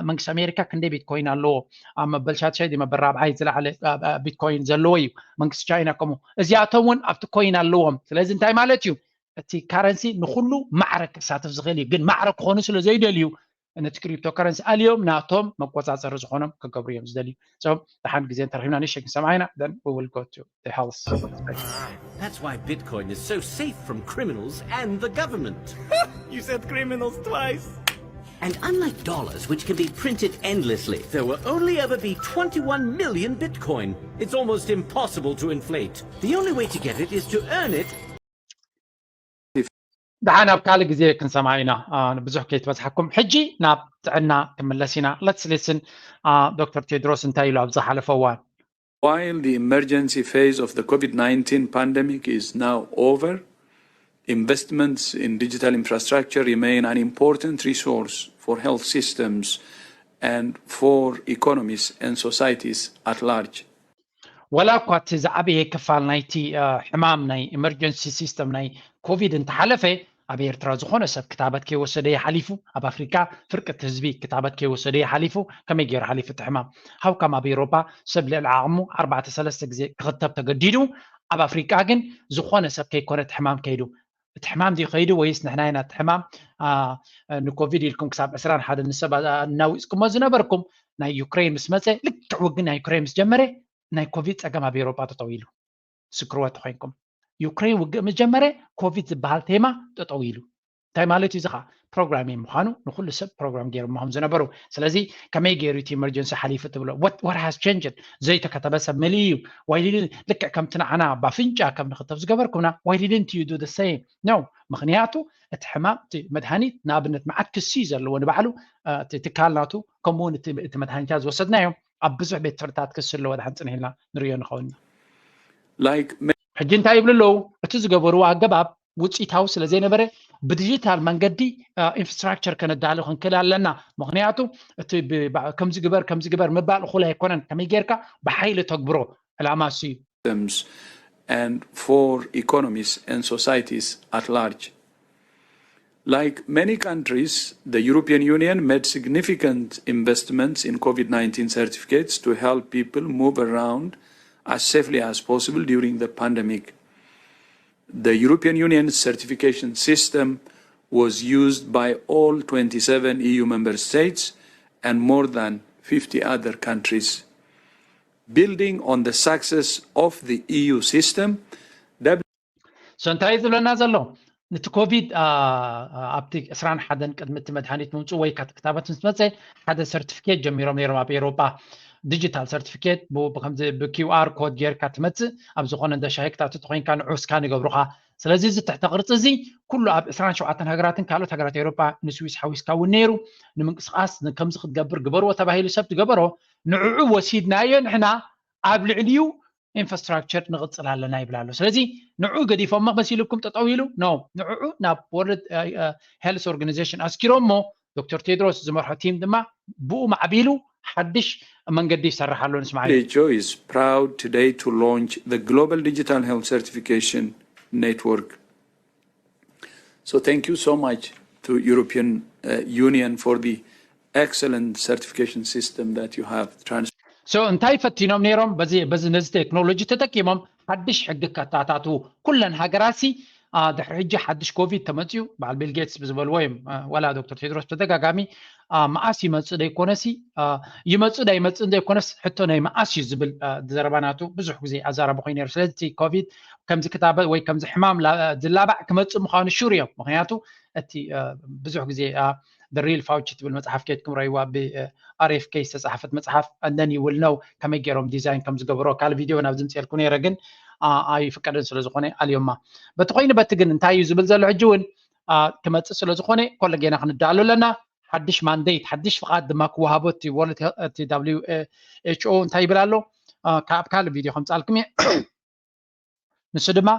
መንግስቲ ኣሜሪካ ክንደይ ቢትኮይን ኣለዎ ኣብ መበል ሻድሻይ ድዩ መበል ራብዓይ ዝለዓለ ቢትኮይን ዘለዎ እዩ። መንግስቲ ቻይና ከምኡ እዚኣቶም እውን ኣብቲ ኮይን ኣለዎም። ስለዚ እንታይ ማለት እዩ? እቲ ካረንሲ ንኩሉ ማዕረ ክሳተፍ ዝኽእል እዩ። ግን ማዕረ ክኾኑ ስለ ዘይደልዩ ነቲ ክሪፕቶ ከረንሲ ኣልዮም ናቶም መቆፃፀሪ ዝኾኖም ክገብሩ እዮም ዝደልዩ። ደሓን ግዜ እንተረኪብና ንእሽተይ ክንሰምዓ ኢና። Then we will go to the health. That's why Bitcoin is so safe from criminals and the government. You said criminals twice. And unlike dollars, which can be printed endlessly, there will only ever be twenty-one million Bitcoin. It's almost impossible to inflate. The only way to get it is to earn it ደሓን ኣብ ካልእ ግዜ ክንሰምዓ ኢና። ንብዙሕ ከይትበዝሓኩም ሕጂ ናብ ጥዕና ክምለስ ኢና። Let's listen ዶክተር ቴድሮስ እንታይ ኢሉ ኣብ ዝሓለፈ እዋን። While the emergency phase of the COVID nineteen pandemic is now over, investments in digital infrastructure remain an important resource for health systems and for economies and societies at large. ወላ እኳ እቲ ዝዓበየ ክፋል ናይቲ ሕማም ናይ ኢመርጀንሲ ሲስተም ናይ ኮቪድ እንተሓለፈ ኣብ ኤርትራ ዝኾነ ሰብ ክታበት ከይወሰደ ይሓሊፉ። ኣብ ኣፍሪካ ፍርቂ እቲ ህዝቢ ክታበት ከይወሰደ ይሓሊፉ። ከመይ ገይሩ ሓሊፉ እቲ ሕማም? ሃውካም ኣብ ኤውሮፓ ሰብ ልዕሊ ዓቕሙ ኣርባዕተ ሰለስተ ግዜ ክኽተብ ተገዲዱ። ኣብ ኣፍሪካ ግን ዝኾነ ሰብ ከይኮነ እቲ ሕማም ከይዱ። እቲ ሕማም ድዩ ከይዱ ወይስ ንሕና ኢና እቲ ሕማም ንኮቪድ ኢልኩም ክሳብ ዕስራን ሓደን ሰብ እናዊፅኩሞ ዝነበርኩም? ናይ ዩክሬን ምስ መፀ ልክዕ ውግእ ናይ ዩክሬን ምስ ጀመረ ናይ ኮቪድ ፀገም ኣብ ኤውሮጳ ጠጠው ኢሉ። ስክርዎ ተኮይንኩም ዩክሬን ውግእ ምስ ጀመረ ኮቪድ ዝበሃል ቴማ ጠጠው ኢሉ። እንታይ ማለት እዩ? እዚ ከዓ ፕሮግራሚንግ ምዃኑ ንኩሉ ሰብ ፕሮግራም ገይሮሞ ከም ዝነበሩ። ስለዚ ከመይ ገይሩ እቲ ኢመርጀንሲ ሓሊፉ ትብሎ? What has changed? ዘይተከተበ ሰብ መሊኡ እዩ። Why didn't ልክዕ ከምቲ ንዓና ባፍንጫ ከም ንክተብ ዝገበርኩምና why didn't you do the same? No። ምክንያቱ እቲ ሕማም እቲ መድሃኒት ንኣብነት መዓት ክሲ ዘለዎ ንባዕሉ እቲ ትካል ናቱ ከምኡውን እቲ መድሃኒታት ዝወሰድናዮም ኣብ ብዙሕ ቤት ፍርድታት ክሲ ኣለዎ። ድሓን ፅንሕ ኢልና ንሪኦ ንኸውን ኢና። ሕጂ እንታይ ይብሉ ኣለዉ? እቲ ዝገበርዎ ኣገባብ ውፅኢታዊ ስለ ዘይነበረ ብዲጂታል መንገዲ ኢንፍራስትራክቸር ከነዳሉ ክንክእል ኣለና። ምክንያቱ እቲ ከምዚ ግበር ከምዚ ግበር ምባል እኹል ኣይኮነን። ከመይ ጌርካ ብሓይሊ ተግብሮ ዕላማ እሱ እዩ። And for economies and societies at large. Like many countries, the European Union made significant investments in COVID nineteen certificates to help people move around as safely as possible during the pandemic. The European Union's certification system was used by all twenty-seven E U member states and more than fifty other countries. Building on the success of the E U system, so እንታይ እዩ ዝብለና ዘሎ? ነቲ ኮቪድ ኣብቲ ዕስራን ሓደን ቅድሚ እቲ መድሃኒት ምምፅኡ ወይ ክታበት ምስ መፀ ሓደ ሰርቲፊኬት ጀሚሮም ነይሮም ኣብ ኤሮጳ። ዲጂታል ሰርቲፊኬት ብከምዚ ብኪው ኣር ኮድ ጌርካ ትመፅእ፣ ኣብ ዝኾነ እንደ ሻሂ ክታትት ኮይንካ ንዑ ስካን ይገብሩኻ። ስለዚ እዚ ትሕተ ቅርፂ እዚ ኩሉ ኣብ ዕስራን ሸውዓተን ሃገራትን ካልኦት ሃገራት ኤሮጳ ንስዊስ ሓዊስካ እውን ነይሩ። ንምንቅስቃስ ከምዚ ክትገብር ግበርዎ ተባሂሉ ሰብ ትገበሮ፣ ንዕዑ ወሲድናዮ ንሕና ኣብ ልዕሊኡ ኢንፍራስትራክቸር ንቕፅል ኣለና ይብል ኣሎ። ስለዚ ንዑ ገዲፎሞ መሲልኩም ጠጠው ኢሉ ኖ፣ ንዕዑ ናብ ወርልድ ሄልስ ኦርጋናይዜሽን ኣስኪሮሞ፣ ዶክተር ቴድሮስ ዝመርሖ ቲም ድማ ብኡ ማዕቢሉ ሓድሽ መንገዲ ይሰርሕ ኣሎ። ንስማዕ። WHO is proud today to launch the Global Digital Health Certification Network. So thank you so much to European uh, Union for the excellent certification system that you have trans- So እንታይ ፈቲኖም ነይሮም? በዚ በዚ ነዚ ቴክኖሎጂ ተጠቂሞም ሓድሽ ሕጊ ከታታቱ ኩለን ሃገራሲ ድሕሪ ሕጂ ሓድሽ ኮቪድ ተመፅዩ በዓል ቢል ጌትስ ብዝበልዎ እዮም፣ ዋላ ዶክተር ቴድሮስ ተደጋጋሚ መኣስ ይመፅእ ዘይኮነሲ፣ ይመፅእ ዳይመፅእ ዘይኮነስ ሕቶ ናይ መኣስ እዩ ዝብል ዘረባ ናቱ ብዙሕ ግዜ ኣዛራቢ ኮይኑ ነይሩ። ስለዚ እቲ ኮቪድ ከምዚ ክታበት ወይ ከምዚ ሕማም ዝላባዕ ክመፅእ ምዃኑ ሹር እዮም። ምክንያቱ እቲ ብዙሕ ግዜ ሪል ፋውቺ ትብል መፅሓፍ ከይድኩም ረይዋ፣ ብ RFK ዝተፃሓፈት መፅሓፍ፣ and then you will know ከመይ ገይሮም ዲዛይን ከም ዝገበሮ ካልእ ቪድዮ ናብ ዝምፅኤልኩ ነይረ፣ ግን ኣይፍቀድን ስለ ዝኾነ ኣልዮማ። በቲ ኮይኑ በቲ ግን እንታይ እዩ ዝብል ዘሎ ሕጂ እውን ክመፅእ ስለ ዝኾነ ኮለጌና ክንዳሎ ኣለና። ሓድሽ ማንዴት ሓድሽ ፍቓድ ድማ ክወሃቦ እቲ ወርልድ እቲ WHO እንታይ ይብል ኣሎ፣ ካብ ካልእ ቪድዮ ከምፃልኩም እየ። ንሱ ድማ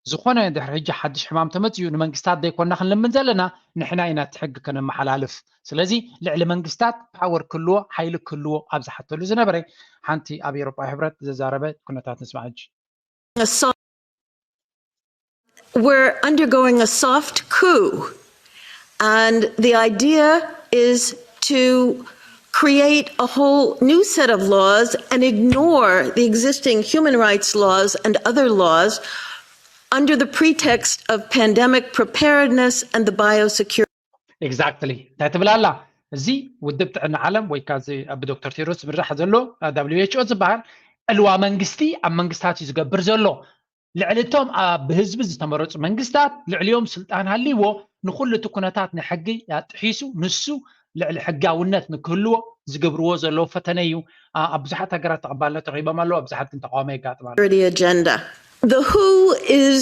ዝኾነ ድሕሪ ሕጂ ሓድሽ ሕማም ተመፅዩ ንመንግስታት ዘይኮና ክንልምን ዘለና፣ ንሕና ኢና እቲ ሕጊ ከነመሓላልፍ። ስለዚ ልዕሊ መንግስታት ፓወር ክህልዎ ሓይሊ ክህልዎ ኣብ ዝሓተሉ ዝነበረ ሓንቲ ኣብ ኤሮጳዊ ሕብረት ዘዛረበ ኩነታት ንስማዕ ሕጂ። We're undergoing a soft coup, and the idea is to create a whole new set of laws and ignore the existing human rights laws and other laws under the pretext of pandemic preparedness and the biosecurity. Exactly እንታይ ትብል ኣላ? እዚ ውድብ ጥዕና ዓለም ወይ ከዓ እዚ ብዶክተር ቴድሮስ ዝምራሕ ዘሎ WHO ዝበሃል ዕልዋ መንግስቲ ኣብ መንግስታት እዩ ዝገብር ዘሎ። ልዕሊ እቶም ብህዝቢ ዝተመረፁ መንግስታት ልዕሊኦም ስልጣን ሃልይዎ ንኩሉ እቲ ኩነታት ንሕጊ ኣጥሒሱ ንሱ ልዕሊ ሕጋውነት ንክህልዎ ዝገብርዎ ዘለዉ ፈተነ እዩ። ኣብ ብዙሓት ሃገራት ተቐባልነት ረኺቦም ኣለዉ፣ ኣብ ብዙሓት ግን ተቃውሞ የጋጥም ኣሎ። Agenda. The WHO is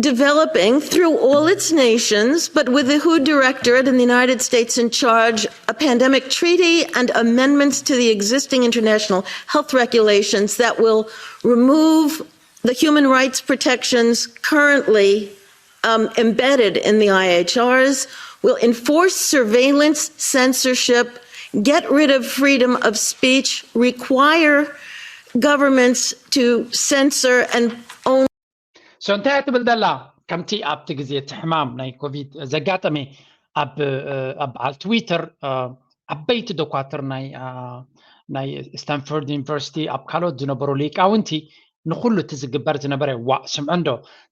developing through all its nations, but with the WHO directorate in the United States in charge, a pandemic treaty and amendments to the existing international health regulations that will remove the human rights protections currently um, embedded in the IHRs, will enforce surveillance, censorship, get rid of freedom of speech, require governments to censor and own. So እንታይ ትብል ዘላ? ከምቲ ኣብቲ ግዜ እቲ ሕማም ናይ ኮቪድ ዘጋጠመ ኣብ ኣብ በዓል ትዊተር ዓበይቲ ዶኳትር ናይ ናይ ስታንፎርድ ዩኒቨርሲቲ ኣብ ካልኦት ዝነበሩ ሊቃውንቲ ንኩሉ እቲ ዝግበር ዝነበረ ዋእ ስምዑ እንዶ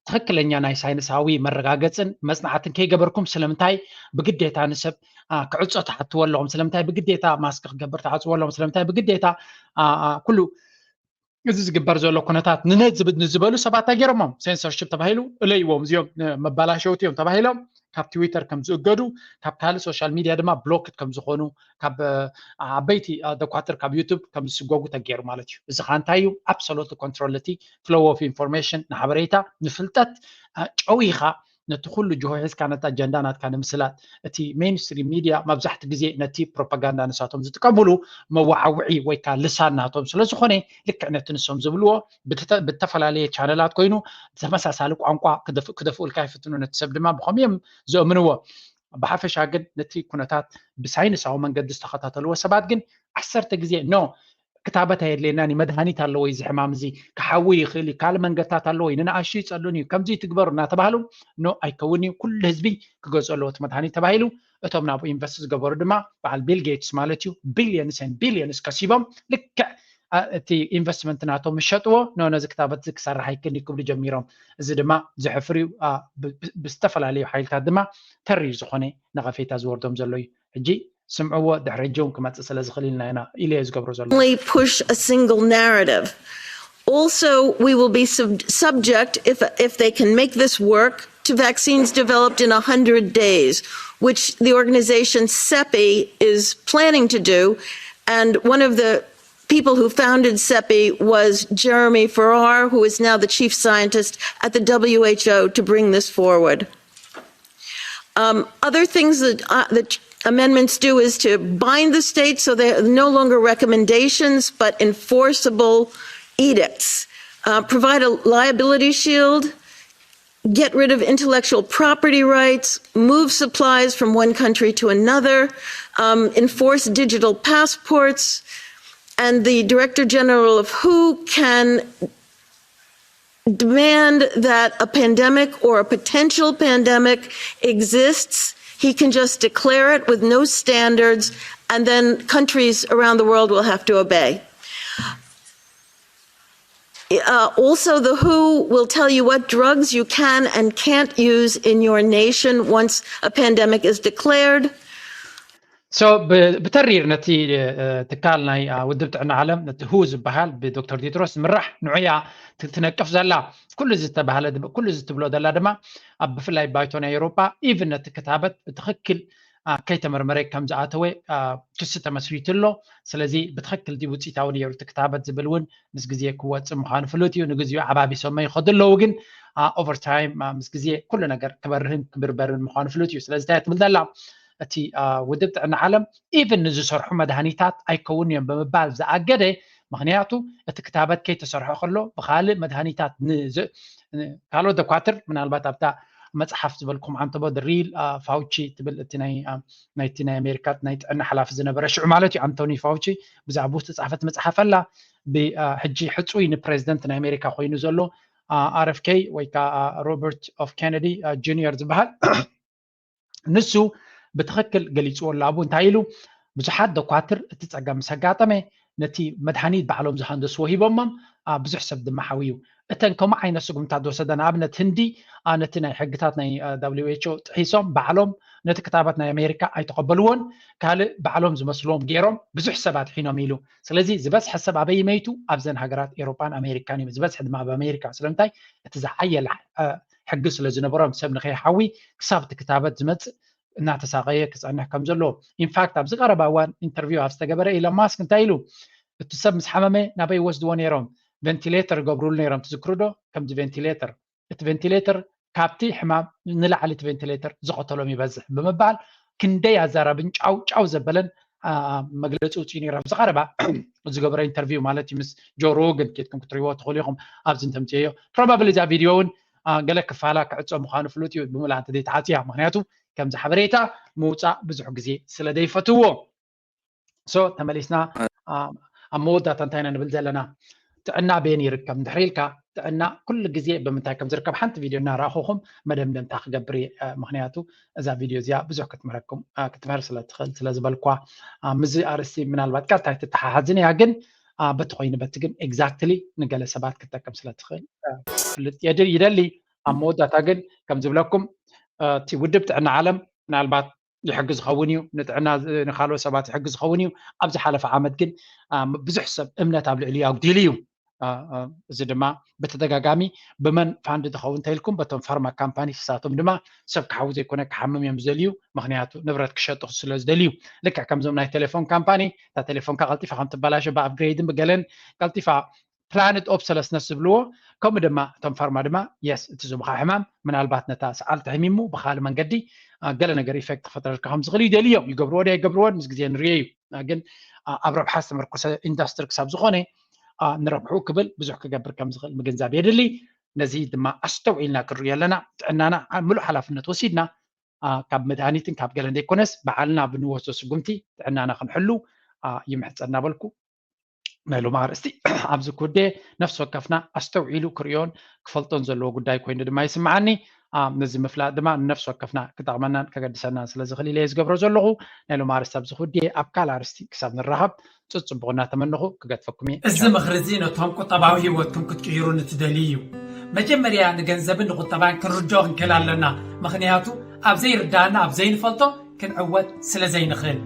ትኽክለኛ ናይ ሳይንሳዊ መረጋገፅን መፅናዕትን ከይገበርኩም ስለምንታይ ብግዴታ ንሰብ ክዕፆ ትሓትዎ ኣለኹም? ስለምንታይ ብግዴታ ማስክ ክገብር ትሓትዎ ኣለኹም? ስለምንታይ ብግዴታ ኩሉ እዚ ዝግበር ዘሎ ኩነታት ንነዝብ ንዝበሉ ሰባት እንታይ ገይሮሞም? ሴንሰርሽፕ ተባሂሉ እለይዎም፣ እዚኦም መባላሸውቲ እዮም ተባሂሎም ካብ ትዊተር ከም ዝእገዱ፣ ካብ ካልእ ሶሻል ሚድያ ድማ ብሎክድ ከም ዝኾኑ፣ ካብ ዓበይቲ ዶኳትር ካብ ዩቱብ ከም ዝስጎጉ ተገይሩ ማለት እዩ። እዚ ከዓ እንታይ እዩ? ኣብሶሉት ኮንትሮል እቲ ፍሎው ኦፍ ኢንፎርሜሽን ንሓበሬታ ንፍልጠት ጨዊኻ ነቲ ኩሉ ጅሆ ሒዝካ ነቲ ኣጀንዳ ናትካ ንምስላጥ እቲ ሜንስትሪም ሚድያ መብዛሕቲ ግዜ ነቲ ፕሮፓጋንዳ ንሳቶም ዝጥቀምሉ መወዓውዒ ወይ ከዓ ልሳን ናቶም ስለ ዝኾነ ልክዕ ነቲ ንሶም ዝብልዎ ብተፈላለየ ቻነላት ኮይኑ ተመሳሳሊ ቋንቋ ክደፍኡልካ ይፍትኑ፣ ነቲ ሰብ ድማ ብኸምኡ እዮም ዘእምንዎ። ብሓፈሻ ግን ነቲ ኩነታት ብሳይንሳዊ መንገዲ ዝተኸታተልዎ ሰባት ግን ዓሰርተ ግዜ ኖ ክታበት ኣየድልየናን እዩ፣ መድሃኒት ኣለዎ እዚ ሕማም እዚ ክሓዊ ይኽእል እዩ፣ ካልእ መንገድታት ኣለዎ እዩ፣ ንንኣሽቱ ይፀሉን እዩ፣ ከምዚ ትግበሩ እናተባህሉ ኖ ኣይከውን እዩ፣ ኩሉ ህዝቢ ክገዝኦ ኣለዎ እቲ መድሃኒት ተባሂሉ እቶም ናብኡ ኢንቨስት ዝገበሩ ድማ በዓል ቢል ጌትስ ማለት እዩ ቢልዮንስ ን ቢልዮንስ ከሲቦም ልክዕ እቲ ኢንቨስትመንት ናቶም ምሸጥዎ፣ ኖ፣ ነዚ ክታበት እዚ ክሰርሕ ኣይክእልን ክብሉ ጀሚሮም። እዚ ድማ ዘሕፍር እዩ። ብዝተፈላለዩ ሓይልታት ድማ ተሪር ዝኾነ ነቐፌታ ዝወርዶም ዘሎ እዩ። ሕጂ ስምዕዎ፣ ድሕሪ ሕጂ እውን ክመፅእ ስለ ዝኽእል ኢልና ኢና ኢለ ዝገብሮ ዘሎ። Only push a single narrative. Also, we will be sub- subject, if, if they can make this work, to vaccines developed in one hundred days, which the organization CEPI is planning to do. And one of the people who founded CEPI was Jeremy Farrar, who is now the chief scientist at the W H O, to bring this forward. Um, other things that, uh, that amendments do is to bind the states so they're no longer recommendations but enforceable edicts. Uh, provide a liability shield, get rid of intellectual property rights, move supplies from one country to another, um, enforce digital passports, and the Director General of W H O can demand that a pandemic or a potential pandemic exists. He can just declare it with no standards, and then countries around the world will have to obey. Uh, also, the W H O will tell you what drugs you can and can't use in your nation once a pandemic is declared. So ብተሪር ነቲ ትካል ናይ ውድብ ጥዕና ዓለም ነቲ ሁ ዝበሃል ብዶክተር ቴድሮስ ዝምራሕ ንዑያ ትነቅፍ ዘላ። ኩሉ ዝተባህለ ኩሉ ዝትብሎ ዘላ ድማ ኣብ ብፍላይ ባይቶ ናይ ኤውሮጳ ኢቭን ነቲ ክታበት ብትኽክል ከይተመርመረ ከም ዝኣተወ ክሲ ተመስሪቱ ኣሎ። ስለዚ ብትኽክል ድዩ ውፅኢታዊ ነይሩ እቲ ክታበት ዝብል እውን ምስ ግዜ ክወፅእ ምዃኑ ፍሉጥ እዩ። ንግዚኡ ዓባቢሶሞ ይኸዱ ኣለዉ፣ ግን ኦቨርታይም ምስ ግዜ ኩሉ ነገር ክበርህን ክብርበርን ምዃኑ ፍሉጥ እዩ። ስለዚ እንታይ ትብል ዘላ እቲ ውድብ ጥዕና ዓለም ኢቭን ንዝሰርሑ መድሃኒታት ኣይከውን እዮም ብምባል ዝኣገደ፣ ምክንያቱ እቲ ክታበት ከይተሰርሖ ከሎ ብካልእ መድሃኒታት ካልኦት ደኳትር ምናልባት ኣብታ መፅሓፍ ዝበልኩም ዓንተቦ ሪል ፋውቺ ትብል እቲ ናይቲ ናይ ኣሜሪካ ናይ ጥዕና ሓላፊ ዝነበረ ሽዑ ማለት እዩ ኣንቶኒ ፋውቺ ብዛዕባኡ ዝተፃሕፈት መፅሓፍ ኣላ። ሕጂ ሕፁይ ንፕሬዚደንት ናይ ኣሜሪካ ኮይኑ ዘሎ ኣር ኤፍ ኬ ወይ ከዓ ሮበርት ኤፍ ኬነዲ ጁኒየር ዝበሃል ንሱ ብትኽክል ገሊፅዎ ኣሎ። ኣብኡ እንታይ ኢሉ? ብዙሓት ደኳትር እቲ ፀገም ምስ ኣጋጠመ ነቲ መድሃኒት ባዕሎም ዝሃንደስዎ ሂቦሞም፣ ብዙሕ ሰብ ድማ ሓውዩ። እተን ከምኡ ዓይነት ስጉምታት ዝወሰዳ ንኣብነት ህንዲ ነቲ ናይ ሕግታት ናይ ደብሊው ኤች ኦ ጥሒሶም ባዕሎም ነቲ ክታበት ናይ ኣሜሪካ ኣይተቐበልዎን፣ ካልእ ባዕሎም ዝመስልዎም ገይሮም ብዙሕ ሰብ ኣድሒኖም ኢሉ። ስለዚ ዝበዝሐ ሰብ ኣበይ መይቱ? ኣብዘን ሃገራት ኤሮጳን ኣሜሪካን እዩ። ዝበዝሐ ድማ ኣብ ኣሜሪካ። ስለምንታይ? እቲ ዝሓየለ ሕጊ ስለ ዝነበሮም ሰብ ንኸይሓዊ ክሳብ እቲ ክታበት ዝመፅእ እናተሳቐየ ክፀንሕ ከም ዘለዎ። ኢንፋክት ኣብዚ ቀረባ እዋን ኢንተርቪው ኣብ ዝተገበረ ኢሎን ማስክ እንታይ ኢሉ? እቲ ሰብ ምስ ሓመመ ናበይ ይወስድዎ ነይሮም? ቨንቲሌተር ይገብሩሉ ነይሮም። ትዝክሩ ዶ? ከምዚ ቨንቲሌተር እቲ ቨንቲሌተር ካብቲ ሕማም ንላዕሊ እቲ ቨንቲሌተር ዝቐተሎም ይበዝሕ ብምባል ክንደይ ኣዛራብን ጫው ጫው ዘበለን መግለፂ ውፅኡ ነይሩ። ኣብዚ ቀረባ ዝገበረ ኢንተርቪው ማለት እዩ ምስ ጆ ሮገን ኬድኩም ክትሪእዎ ትኽእሉ ኢኹም። ኣብዚ እንተምፅዮ ፕሮባብሊ እዛ ቪድዮ እውን ገለ ክፋላ ክዕፆ ምዃኑ ፍሉጥ እዩ። ብምልኣ እንተ ዘይተዓፅያ ምክንያቱ ከምዚ ሓበሬታ ምውፃእ ብዙሕ ግዜ ስለ ዘይፈትዎ። ሶ ተመሊስና ኣብ መወዳእታ እንታይ ኢና ንብል ዘለና? ጥዕና ኣበየን ይርከብ እንድሕር ኢልካ ጥዕና ኩሉ ግዜ ብምንታይ ከም ዝርከብ ሓንቲ ቪድዮ እናረኣኹኹም መደምደምታ ክገብር እየ። ምክንያቱ እዛ ቪድዮ እዚኣ ብዙሕ ክትምህረኩም ክትምህር ስለ ትኽእል ስለ ዝበልኳ ምስዚ ኣርእስቲ ምናልባት ቀጥታ ኣይትተሓሓዝን እያ፣ ግን በቲ ኮይኑ በቲ ግን ኤግዛክትሊ ንገለ ሰባት ክትጠቅም ስለ ትኽእል ክፍልጥ ይደሊ። ኣብ መወዳእታ ግን ከም ዝብለኩም እቲ ውድብ ጥዕና ዓለም ምናልባት ይሕግዝ ዝኸውን እዩ፣ ንጥዕና ንካልኦት ሰባት ይሕግዝ ዝኸውን እዩ። ኣብ ዝሓለፈ ዓመት ግን ብዙሕ ሰብ እምነት ኣብ ልዕሊኡ ኣጉዲሉ እዩ። እዚ ድማ ብተደጋጋሚ ብመን ፋንድ ዝኸውን እንተኢልኩም በቶም ፋርማ ካምፓኒ ንሳቶም ድማ ሰብ ክሓዊ ዘይኮነ ክሓምም እዮም ዝደልዩ፣ ምክንያቱ ንብረት ክሸጡ ስለ ዝደልዩ። ልክዕ ከምዞም ናይ ቴሌፎን ካምፓኒ እታ ቴሌፎንካ ቀልጢፋ ከም ትበላሸ ብኣፕግሬድን ብገለን ቀልጢፋ ፕላንድ ኦብሰለስነስ ዝብልዎ፣ ከምኡ ድማ እቶም ፋርማ ድማ የስ እቲ ዝቡኻ ሕማም ምናልባት ነታ ሰዓል ተሕሚሙ ብካልእ መንገዲ ገለ ነገር ኢፌክት ክፈጥረልካ ከም ዝኽእል ይደልዮም ይገብርዎ ዶ ኣይገብርዎን ምስ ግዜ ንርዮ እዩ። ግን ኣብ ረብሓ ዝተመርኮሰ ኢንዳስትሪ ክሳብ ዝኾነ ንረብሑ ክብል ብዙሕ ክገብር ከም ዝኽእል ምግንዛብ የድሊ። ነዚ ድማ ኣስተውዒልና ክንሪኦ ኣለና። ጥዕናና ምሉእ ሓላፍነት ወሲድና ካብ መድሃኒትን ካብ ገለን ዘይኮነስ ባዕልና ብንወስዶ ስጉምቲ ጥዕናና ክንሕሉ ይምሕፀን እናበልኩ ናይ ሎም ኣርእስቲ ኣብዚ ኩዴ ነፍሲ ወከፍና ኣስተውዒሉ ክርእዮን ክፈልጦን ዘለዎ ጉዳይ ኮይኑ ድማ ይስምዓኒ። ነዚ ምፍላጥ ድማ ንነፍሲ ወከፍና ክጠቕመናን ከገድሰናን ስለ ዝኽእል ኢለ ዝገብሮ ዘለኹ። ናይ ሎም ኣርስቲ ኣብዚ ክውድየ፣ ኣብ ካልእ ኣርስቲ ክሳብ ንራኸብ ጽጽቡቕ እናተመነኹ ክገድፈኩም እየ። እዚ ምኽሪ እዚ ነቶም ቁጠባዊ ህይወትኩም ክትቅይሩ ንትደልዩ እዩ። መጀመርያ ንገንዘብን ንቁጠባን ክንርድኦ ክንክእል ኣለና። ምኽንያቱ ኣብ ዘይርዳእና ኣብ ዘይንፈልጦ ክንዕወት ስለ ዘይንኽእል።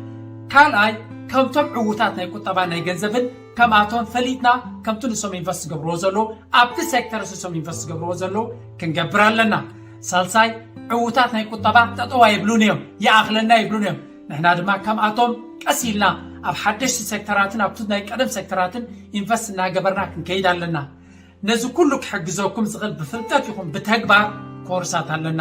ካልኣይ ከምቶም ዕዉታት ናይ ቁጠባ ናይ ገንዘብን ከምኣቶም ፈሊጥና ከምቲ ንሶም ኢንቨስት ዝገብርዎ ዘለዉ ኣብቲ ሴክተር ንሶም ኢንቨስት ዝገብርዎ ዘለዉ ክንገብር ኣለና። ሳልሳይ ዕዉታት ናይ ቁጠባ ጠጠዋ ይብሉን እዮም፣ ይኣኽለና ይብሉን እዮም። ንሕና ድማ ከምኣቶም ቀስ ኢልና ኣብ ሓደሽቲ ሴክተራትን ኣብቲ ናይ ቀደም ሴክተራትን ኢንቨስት እናገበርና ክንከይድ ኣለና። ነዚ ኩሉ ክሕግዘኩም ዝኽእል ብፍልጠት ይኹን ብተግባር ኮርሳት ኣለና።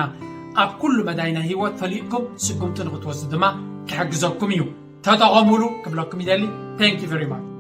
ኣብ ኩሉ መዳይ ናይ ህይወት ፈሊጥኩም ስጉምቲ ንክትወስዱ ድማ ክሕግዘኩም እዩ። ተጠቐሙሉ ክብለኩም ይደሊ። Thank you very much።